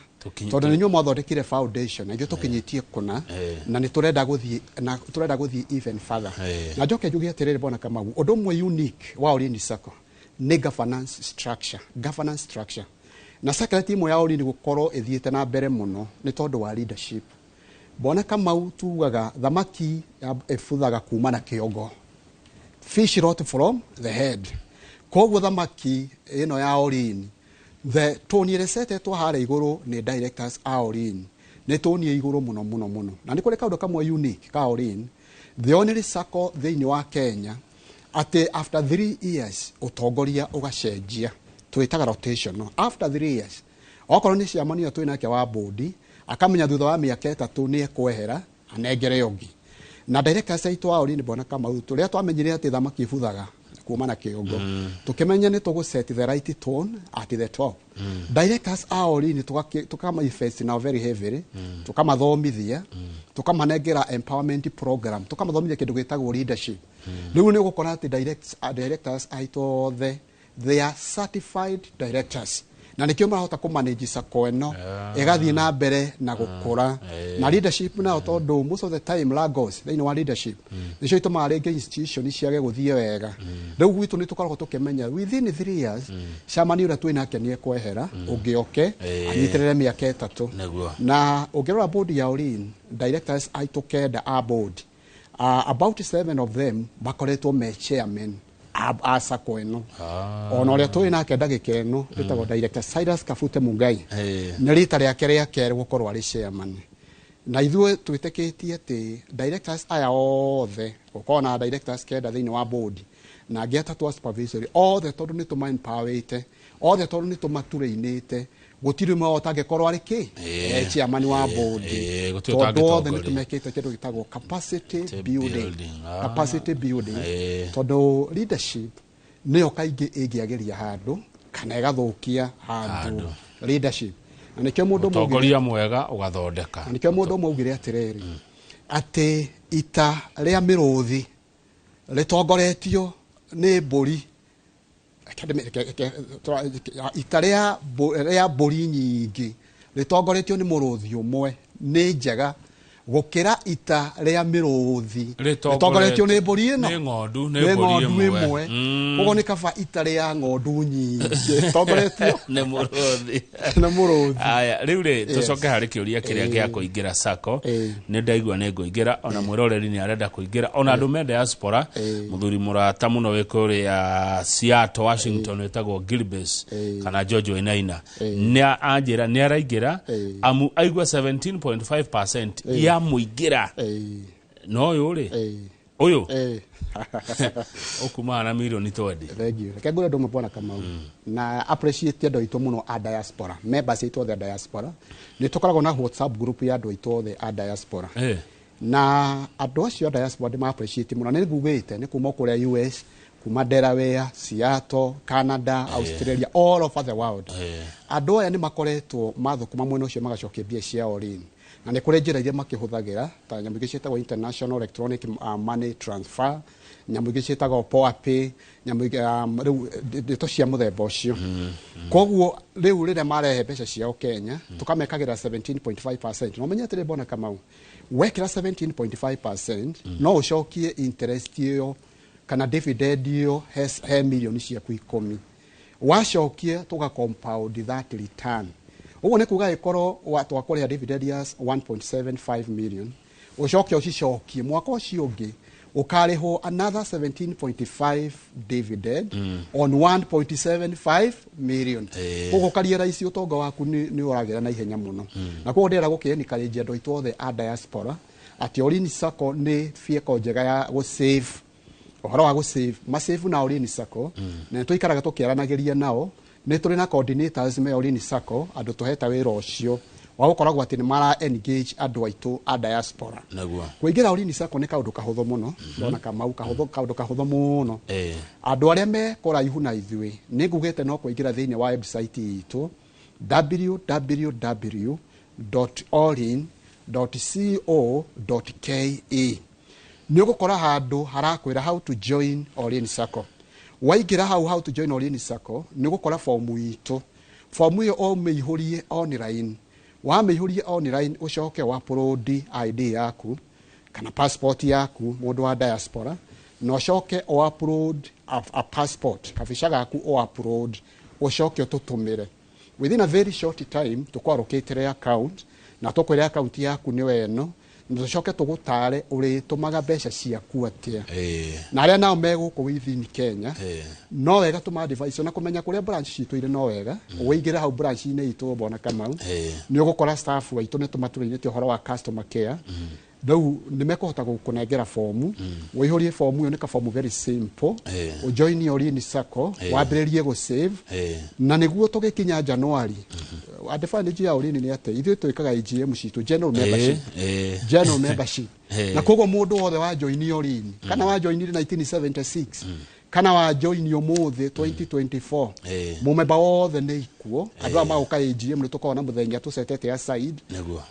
tondũ nĩ inyuĩ mwathondekire foundation na ithuĩ tũkinyĩtie kũna, na nĩ tũrenda gũthiĩ, na tũrenda gũthiĩ even further. Na njoke njuge atĩrĩrĩ, bwana Kamau, ũndũ ũmwe unique wa Ollin Sacco nĩ governance structure. Governance structure na secret ĩmwe ya Ollin gũkorwo ĩthiĩte na mbere mũno nĩ tondũ wa leadership. Bwana Kamau, tugaga thamaki ĩbuthaga kuma na kĩongo, fish rot from the head. Koguo thamaki ĩno ya Ollin, the tone ĩrĩa ĩcetetwo harĩa igũrũ nĩ directors a Ollin, nĩ tone igũrũ mũno mũno mũno. Na nĩ kũrĩ kaũndũ kamwe unique ka Ollin, the only sacco thĩinĩ wa Kenya atĩ after 3 years ũtongoria ũgacenjia, twĩtaga rotational. After 3 years, okorwo nĩ chairman ũyũ twĩ nake wa board, akamenya thutha wa mĩaka 3 nĩ ekwehera anengere ũngĩ. Na directors aitũ a Ollin, bwana Kamau, tũrĩa twamenyire atĩ thamaki ibuthaga kuma na kĩongo, tũkĩmenya nĩ tũgũ set the right tone at the top. Directors a Ollin tũkama invest nao very heavily, tũkamathomithia, tũkamanengera empowerment program, tũkamathomithia kĩndũ gĩtagwo leadership. Rĩu nĩ ũgũkora atĩ directors aitũ othe, they are certified directors, na nĩkĩo marahota kũmanage sacco ĩno ĩgathiĩ na mbere na gũkũra. Na leadership nayo, tondũ most of the time Lagos thĩinĩ wa leadership nĩcio itũmaga rĩngĩ institution ciage gũthiĩ wega. Rĩu gwitũ nĩ tũkoragwo tũkĩmenya within 3 years chairman ũrĩa twĩ nake nĩ ekwehera, ũngĩ oke anyitĩrĩre mĩaka 3. Na ũngĩrora board ya Ollin, directors aitũ kenda a board, about seven of them makoretwo me chairman a sacco ĩno. Ona ũrĩa tũĩ nake ndagĩka ĩno ĩtagwo director Cyrus Kabute Mungai, nĩ rita rĩake rĩa kerĩ gũkorwo arĩ chairman. Na ithuĩ twĩtĩkĩtie atĩ directors aya othe, gũkorwo na directors kenda thĩinĩ wa board na angĩ atatũ a supervisory, othe tondũ nĩ tũma empowerĩte othe, tondũ nĩ tũmaturĩinĩte, gũtirĩ ũmwe wao ũtangĩkorwo arĩ kĩ chairman wa board, gũtirĩ tondũ othe nĩ ũtangĩtongoria. Tũmekĩte kĩndũ gĩtagwo capacity building. Building. Capacity building, tondũ leadership nĩyo kaingĩ ĩngĩagĩria handũ kana ĩgathũkia handũ. Handũ. Leadership, na nĩkĩo mũndũ ũmwe augire- ũtongoria mwega ũgathondeka. Na nĩkĩo mũndũ ũmwe augire atĩrĩrĩ, atĩ ita rĩa mĩrũthi rĩtongoretio nĩ mbũri, ita rĩa mbũri nyingĩ rĩtongoretio nĩ mũrũthi ũmwe nĩ njega gũkĩra ita rĩa mĩrũthi rĩtongoretio nĩ mbũri ĩno. Nĩ ng'ondu, nĩ nĩ mbũri ng'ondu ĩmwe. ĩmwe. Koguo nĩ kaba ita rĩa ng'ondu nyingĩ rĩtongoretio nĩ mũrũthi. Nĩ mũrũthi. Aya, rĩu rĩ, tũcoke harĩ kĩũria kĩrĩa gĩa kũingĩra sacco. Nĩ ndaigua nĩ ngũingĩra, ona mwĩroreri nĩ arenda kũingĩra, ona andũ me diaspora. Mũthuri mũrata mũno wĩ kũrĩa Seattle, Washington, wĩtagwo Gilbes kana George Wainaina, nĩ anjĩra nĩ araingĩra, amu aigua 17.5% ya mũingĩra. No ũyũ rĩ, Ũyũ Eh. ũkumaga na mirioni 20. Thank you. Reke ngwĩre ũndũ ũmwe, Bwana Kamau, na appreciate andũ aitũ mũno a diaspora, members aitũ othe a diaspora. Nĩ tũkoragwo na WhatsApp group ya andũ aitũ othe a diaspora, na andũ acio a diaspora ndĩ ma appreciate mũno. Nĩ ngugĩte nĩ kuma kũrĩa US, kuma Delaware, Seattle, Canada, Australia, all over the world. Andũ aya nĩ makoretwo mathũkũma mwena ũcio magacokia mbia ciao Ollin, na nĩ kũrĩ njĩra iria makĩhũthagĩra ta nyamũ ingĩ ciĩtagwo international electronic money transfer, nyamũ ingĩ ciĩtagwo PoaPay, nyamũ ingĩ, rĩu ndeto cia mũthemba ũcio. Koguo rĩu rĩrĩa marehe mbeca ciao Kenya, tũkamekagĩra 17.5%. Na ũmenye atĩrĩ, Bwana Kamau, wekĩra 17.5% no ũcokie interest ĩyo kana dividend ĩyo he mirioni ciaku 10. Wacokia, tũga compound that return. Ũguo nĩ kuga ĩkorwo twakũrĩha dividend ya 1.75 million, ũcoke ũcicokie mwaka ũcio ũngĩ, ũkarĩhwo another 17.5 dividend on 1.75 million. Koguo ũkaria raici ũtonga waku nĩ ũragĩra na ihenya mũno. Na koguo ndĩrenda gũkĩ encourage andũ aitũ othe a diaspora atĩ Ollin Sacco nĩ vehicle njega ya gũsave, ũhoro wa gũsave, masave na Ollin Sacco. Na nĩ tũikaraga tũkĩaranagĩria nao, nĩ tũrĩ na coordinators me Ollin Sacco, andũ tũhete wĩra ũcio wa gũkoragwo atĩ nĩ mara engage andũ aitũ a diaspora. Kũingĩra Ollin Sacco nĩ kaũndũ kahũthũ mũno, ndona Kamau, kahũthũ, kaũndũ kahũthũ mũno. Andũ arĩa me kũraihu na ithuĩ, nĩ ngugĩte no kũingĩra thĩinĩ wa website itũ www.ollin.co.ke. Nĩ ũgũkora handũ harakwĩra "How to join Ollin Sacco". Waingĩra hau "How to join Ollin Sacco", nĩ ũgũkora fomu itũ. Fomu ĩyo ũmĩihũrie online. Wamĩihũrie online, ũcoke upload ID yaku kana passport yaku, mũndũ wa diaspora, na ũcoke upload a passport kabica gaku, upload, ũcoke ũtũtũmĩre. Within a very short time tũkwarũkĩtĩre account na tũkwĩre account yaku nĩyo ĩno, na tũcoke tũgũtare ũrĩtũmaga mbeca ciaku atĩa. Na arĩa nao me gũkũ within Kenya, no wega tũma advice na kũmenya kũrĩa branch citũ irĩ. No wega ũingĩre hau branch-inĩ itũ, Bwana Kamau, nĩ ũgũkora staff aitũ nĩ tũmatũrĩinĩte ũhoro wa customer care. Rĩu nĩ mekũhota gũkũnengera fomu, ũihũrie fomu ĩyo. Nĩ kafomu very simple. Ũjoin Ollin Sacco, wambĩrĩrie gũsave. Na nĩguo tũgĩkinya January, advantage ya Ollin nĩ atĩ ithuĩ twĩkaga AGM citũ, general membership, general membership. Na koguo mũndũ wothe wa join Ollin, kana wa joinire 1976 kana wa join ũmũthĩ 2024, mũmemba wothe nĩ ikuo. Andũ aya magoka AGM, nĩ tũkoragwo na mũthenya tũcetete aside,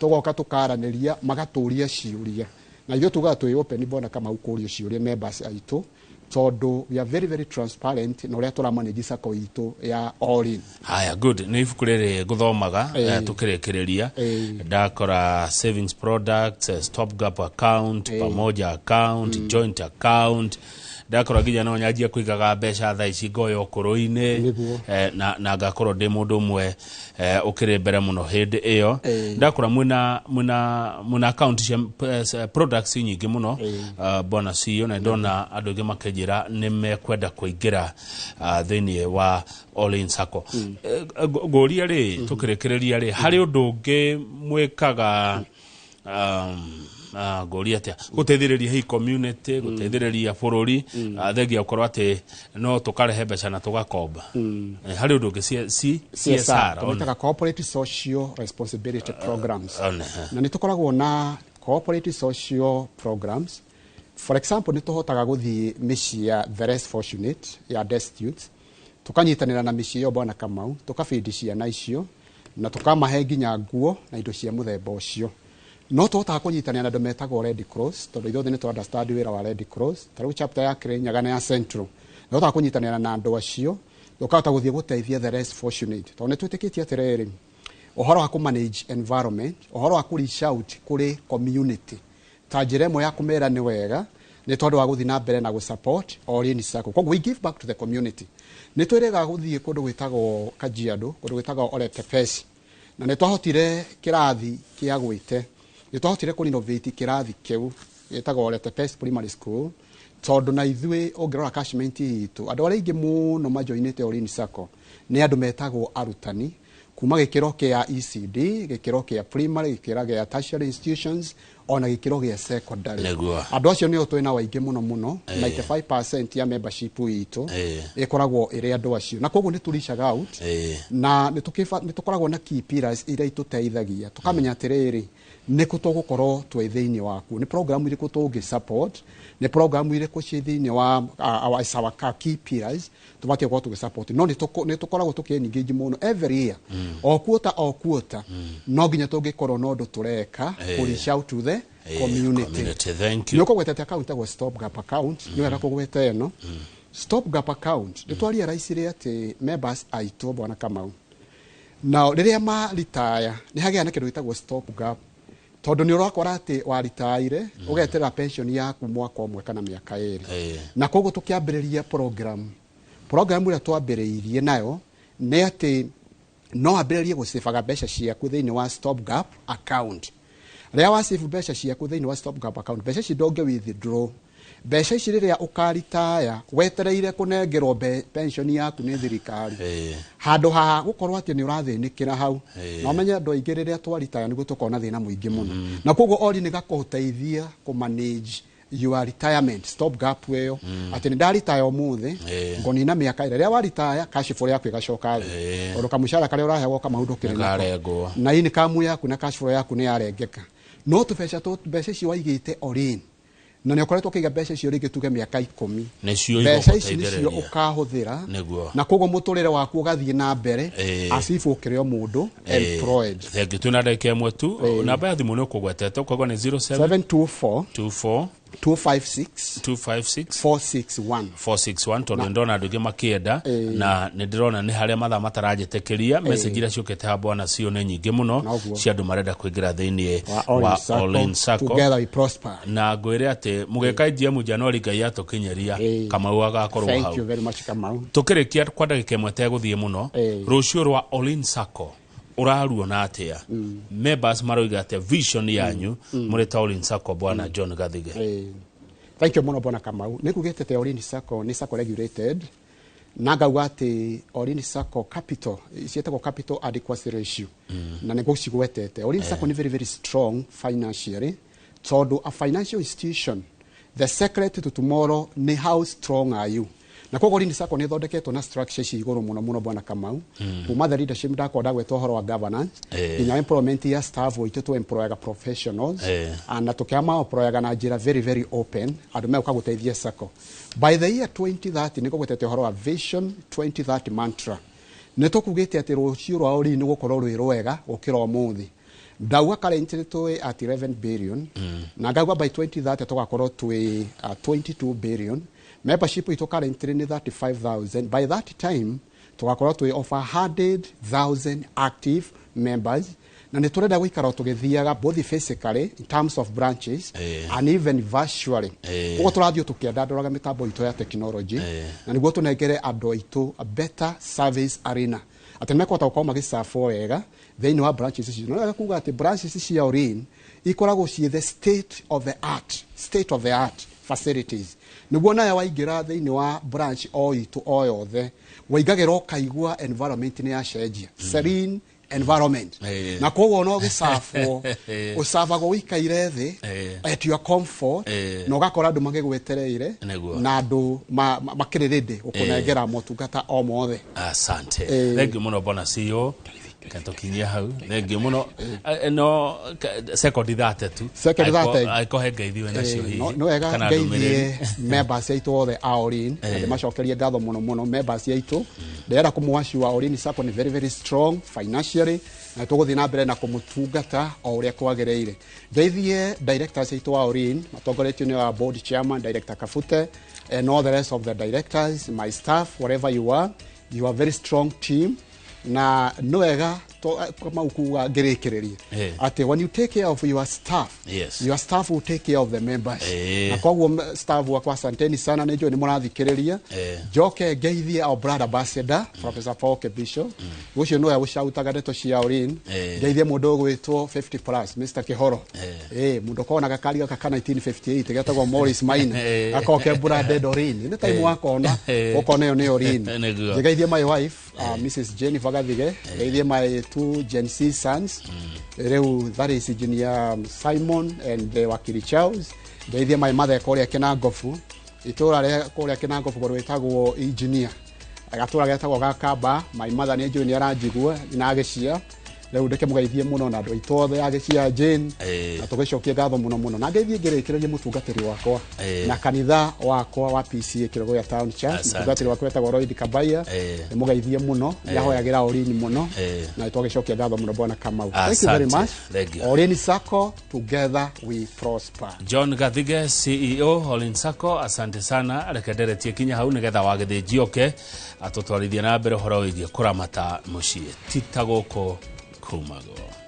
tũgoka tũkaranĩria, magatũria ciũria, na ithuĩ tugaga twĩ open, Bwana Kamau, kũrio ciũria members aitũ, tondũ we are very very transparent na ũrĩa tũramanage sacco itũ ya Ollin. Haya, good. Nĩ ibuku rĩrĩ ngũthomaga. Tũkĩrĩkĩrĩria, ndakora savings products, stop gap account, pamoja account, joint account. Ndakora nginya no nyanjie kũigaga mbeca thaa ici ngoya ũkũrũ-inĩ, na ngakorwo ndĩ mũndũ ũmwe ũkĩrĩ mbere mũno hĩndĩ ĩyo. Ndakora mwĩna account cia products nyingĩ mũno, bwana CEO, na ndona andũ aingĩ makĩnjĩra nĩ mekwenda kũingĩra thĩinĩ wa Ollin Sacco. Ngũria rĩ, tũkĩrĩkĩrĩria rĩ, harĩ ũndũ ũngĩ mwĩkaga, ngũria atĩa, gũteithĩrĩria hihi community, gũteithĩrĩria bũrũri, thengia gũkorwo atĩ no tũkarehe mbeca na tũgakomba? Harĩ ũndũ ũngĩ, CSR, CSR? Tũmĩtaga corporate social responsibility programs. One. Na nĩ tũkoragwo na corporate social programs. For example, nĩ tũhotaga gũthiĩ mĩciĩ ya the less fortunate, ya destitute, tũkanyitanĩra na mĩciĩ ĩyo, Bwana Kamau, tũkabindi ciana icio na tũkamahe nginya nguo na indo cia mũthemba ũcio. No tũhotaga kũnyitanĩra na andũ metagwo Red Cross, tondũ ithuothe nĩ tũ understand wĩra wa Red Cross. Ta rĩu chapter ya Kirinyaga na ya Central, nĩ tũhotaga kũnyitanĩra na andũ acio, tũkahota gũthiĩ gũteithia the less fortunate, tondũ nĩ twĩtĩkĩtie atĩrĩrĩ, ũhoro wa kũ manage environment, ũhoro wa kũ reach out kũrĩ community ta njĩra ĩmwe ya kũmera nĩ wega, nĩ tondũ wa gũthiĩ na mbere na gũ-support Ollin Sacco. Koguo we give back to the community. Nĩ twĩrĩga gũthiĩ kũndũ gwĩtagwo Kajiado, kũndũ gwĩtagwo Ole Tepesi, na nĩ twahotire kĩrathi kĩa gwĩte, nĩ twahotire kũ renovate kĩrathi kĩu gĩtagwo Ole Tepesi Primary School, tondũ na ithuĩ ũngĩrora catchment itũ, andũ arĩa aingĩ mũno majoinĩte Ollin Sacco nĩ andũ metagwo arutani kuma gĩkĩro kĩa ECD, gĩkĩro kĩa primary, gĩkĩro gĩa tertiary institutions. Ona gĩkĩro gĩa secondary. Andũ acio nĩo twĩna waingĩ mũno mũno. 95% ya membership itũ ĩkoragwo ĩrĩ andũ acio, na koguo nĩ tũ reachaga out na nĩ tũkoragwo na key pillars iria itũteithagia tũkamenya atĩrĩrĩ, nĩ kũ tũgũkorwo twĩ thĩinĩ waku, nĩ program irĩkũ tũngĩ support, nĩ program irĩkũ ciĩ thĩinĩ wa our key pillars tũbatiĩ gũkorwo tũgĩ support. No nĩ tũkoragwo tũkĩ engage mũno every year, o quarter, o quarter, no nginya tũngĩkorwo na ũndũ tũreka kũ reach out to the community. Community. Thank Nĩ you. ũkũgwetete account ĩtagwo stop gap account. Nĩ wega kũgweta ĩno stop gap account. Nĩ twarealize atĩ members aitũ, bwana Kamau, nao rĩrĩa maritaya nĩ hagĩa na kĩndũ gĩtagwo stop gap, tondũ nĩ ũrakora atĩ waritaire ũgeterera pension yaku mwaka ũmwe kana mĩaka 2. Na koguo tũkĩambĩrĩria program ĩrĩa twambĩrĩirie nayo nĩ atĩ no ambĩrĩrie gũcĩbaga mbeca ciaku thĩinĩ wa stop gap account. Rĩrĩa wacĩbu mbeca ciaku thĩinĩ wa stop gap account, mbeca ici ndũngĩ withdraw. Mbeca ici rĩrĩa ũkaritaya wetereire kũnengerwo pension yaku nĩ thirikari, handũ ha gũkorwo atĩ nĩ ũrathĩnĩkĩra hau. Na ũmenye andũ aingĩ rĩrĩa twaritaya nĩguo tũkorwo na thĩna mũingĩ mũno, na koguo ori nĩ gakũteithia kũ manage your retirement stop gap ĩyo, atĩ nĩ ndaritaya ũmũthĩ, ngũnina mĩaka ĩrĩa. Rĩrĩa waritaya, cash flow yaku ĩgacoka thĩ, tondũ kamũcara karĩa ũraheagwo Kamau ndũkĩrĩ nako. Nĩkarengwo. Na income yaku na cash flow yaku nĩ yarengeka, no tũbeca tũ mbeca icio waigĩte orin na nĩ ũkoretwo ũkĩiga mbeca icio rĩngĩ tuge mĩaka 10, Nĩcio mbeca ici nĩcio igũgũteithĩrĩria. ũkahũthĩra. Na koguo mũtũrĩre waku ũgathiĩ na mbere as if ũkĩrĩ o mũndũ employed. Thank you. Twĩna ndagĩka 1 tu. Namba ya thimũ nĩ ũkũgwetete, ũkauga nĩ 07 724 24 256 256 461. 461, tondũ nĩ ndona andũ aingĩ makĩenda na nĩ ndĩrona nĩ harĩa mathaa matarajĩtĩkĩria. Message iria ciũkĩte ha bwana cio nĩ nyingĩ mũno Noguo. cia andũ marenda kũingĩra thĩinĩ wa All wa In Sacco. All In Sacco. Together we prosper. Na ngwĩre atĩ mũgeka GM January Ngai atũkinyĩria, Kamau agakorwo Thank hau. you very much, Kamau. Tũkĩrĩkia kwa ndagĩka 1 tegũthiĩ mũno, rũciũ rwa All In Sacco ũraruona atĩa? Members maroiga atĩa? Vision yanyu mũrĩ ta All In Sacco, bwana John Gathige? Thank you mũno, bwana Kamau. Nĩ ngugĩte atĩ All In Sacco nĩ sacco regulated, na ngauga atĩ All In Sacco capital ciĩtagwo capital adequacy ratio, na nĩ ngũcigwetete. All In Sacco nĩ very very strong financially, tondũ a financial institution, the secret to tomorrow nĩ how strong are you. Na koguo All In Sacco nĩ ĩthondeketwo na structure ici igũrũ mũno mũno, bwana Kamau, kuma the leadership, ndakorwo ndagweta ũhoro wa governance, nginya employment ya staff witũ, tũ employaga professionals na tũkĩama employaga na njĩra very very open, andũ megũka gũteithia sacco. By the year 2030, nĩ ngũgwetete ũhoro wa vision 2030 mantra, nĩ tũkugĩte atĩ rũciũ rwa All In nĩ gũkorwo rwĩ rwega gũkĩra ũmũthĩ. Ndauga currently twĩ at 11 billion, na ngauga by 2030 tũgakorwo twĩ 22 billion. Membership itũ currently nĩ 35,000. By that time tũgakorwo twĩ over 100,000 active members, na nĩ tũrenda gũikara o tũgĩthiaga both physically in terms of branches and even virtually. Koguo tũrathiĩ tũkĩandandũraga mĩtambo itũ ya technology na nĩguo tũnengere andũ aitũ a better service arena, atĩ nĩ mekũhota gũkorwo magĩcabwo wega thĩinĩ wa branches icio. No wega kuga atĩ branches cia All-In ikoragwo ciĩ the state of the art, state of the art facilities, nĩguo nawe waingĩra thĩinĩ wa branch o itũ o yothe, waingagĩra ũkaigua environment nĩ yacenjia, serene environment. Na koguo no gĩcabwo ũcabagwo ũikaire thĩ at your comfort, na ũgakora andũ magĩgwetereire na andũ makĩrĩ ready gũkũnengera motungata o mothe. Asante. Thank you mũno, bwana CEO. Katukinyia hau, thank you mũno. No second 30 tu. Second 30. Angĩkorwo he ngeithi wĩ nacio hihi No wega kana ngeithie ndũmĩrĩri. members aitũ othe a All-In, na ndĩmacokerie ngatho mũno mũno. Members aitũ, ndĩrenda kũmũacua All-In Sacco nĩ very very strong financially, na tũgũthiĩ na mbere na kũmũtungata o ũrĩa kwagĩrĩire. Ngeithie directors aitũ a All-In matongoretio nĩ our board chairman, Director Kabute, and all the rest of the directors, my staff, wherever you are, you are very strong team. Na nĩ wega Kamau kuga ngĩrĩkĩrĩria atĩ when you take care of your staff, your staff will take care of the members. Na koguo staff wakwa, asanteni sana, nĩ njũĩ nĩ mũrathikĩrĩria. Njoke ngeithie our brand ambassador, Professor Paul Kebisho, ũcio nĩwe ũcautaga ndeto cia All-In. Ngeithie mũndũ ũgwĩtwo 50 plus, Mr Kihoro, mũndũ ũkoragwo na gakari gaka ka 1958 getagwo Morris Minor, gakoragwo ke branded All-In. Nĩ time wakona ũkona ĩyo nĩ All-In. Ngeithie my wife, Mrs Jennifer Gathige. Ngeithie my two Gen C sons. Rĩu that is Engineer Simon and Wakili Charles. Ngeithie my mother kũrĩa Kĩnangobu, itũra rĩa kũrĩa Kĩnangobu rwĩtagwo Engineer, gatũra getagwo Gakamba. My mother nĩ njũĩ nĩ aranjigua na agĩcia rĩu ndĩkĩmũgeithie mũno na andũ aitũ othe agĩcia Jane, na tũgĩcokie ngatho mũno mũno, na ngeithie ngĩrĩkĩrĩrie mũtungatĩri wakwa na kanitha wakwa wa PCA Kĩrũgũya Town Church. Asante. Mũtungatĩri wakwa wetagwo Lloyd Kabaya, nĩmũgeithie mũno, nĩahoyagĩra Orini mũno, na twagĩcokia ngatho mũno, bwana Kamau. Thank you very Asante. much. Thank you. Orini Sacco, together we prosper. John Gathige, CEO Olin Sacco, asante sana. Reke nderetie kinya hau nigetha wagĩthĩnji oke atũtwarithie na mbere ũhoro wĩgiĩ kũramata mũciĩ ti ta gũkũ kumagwo.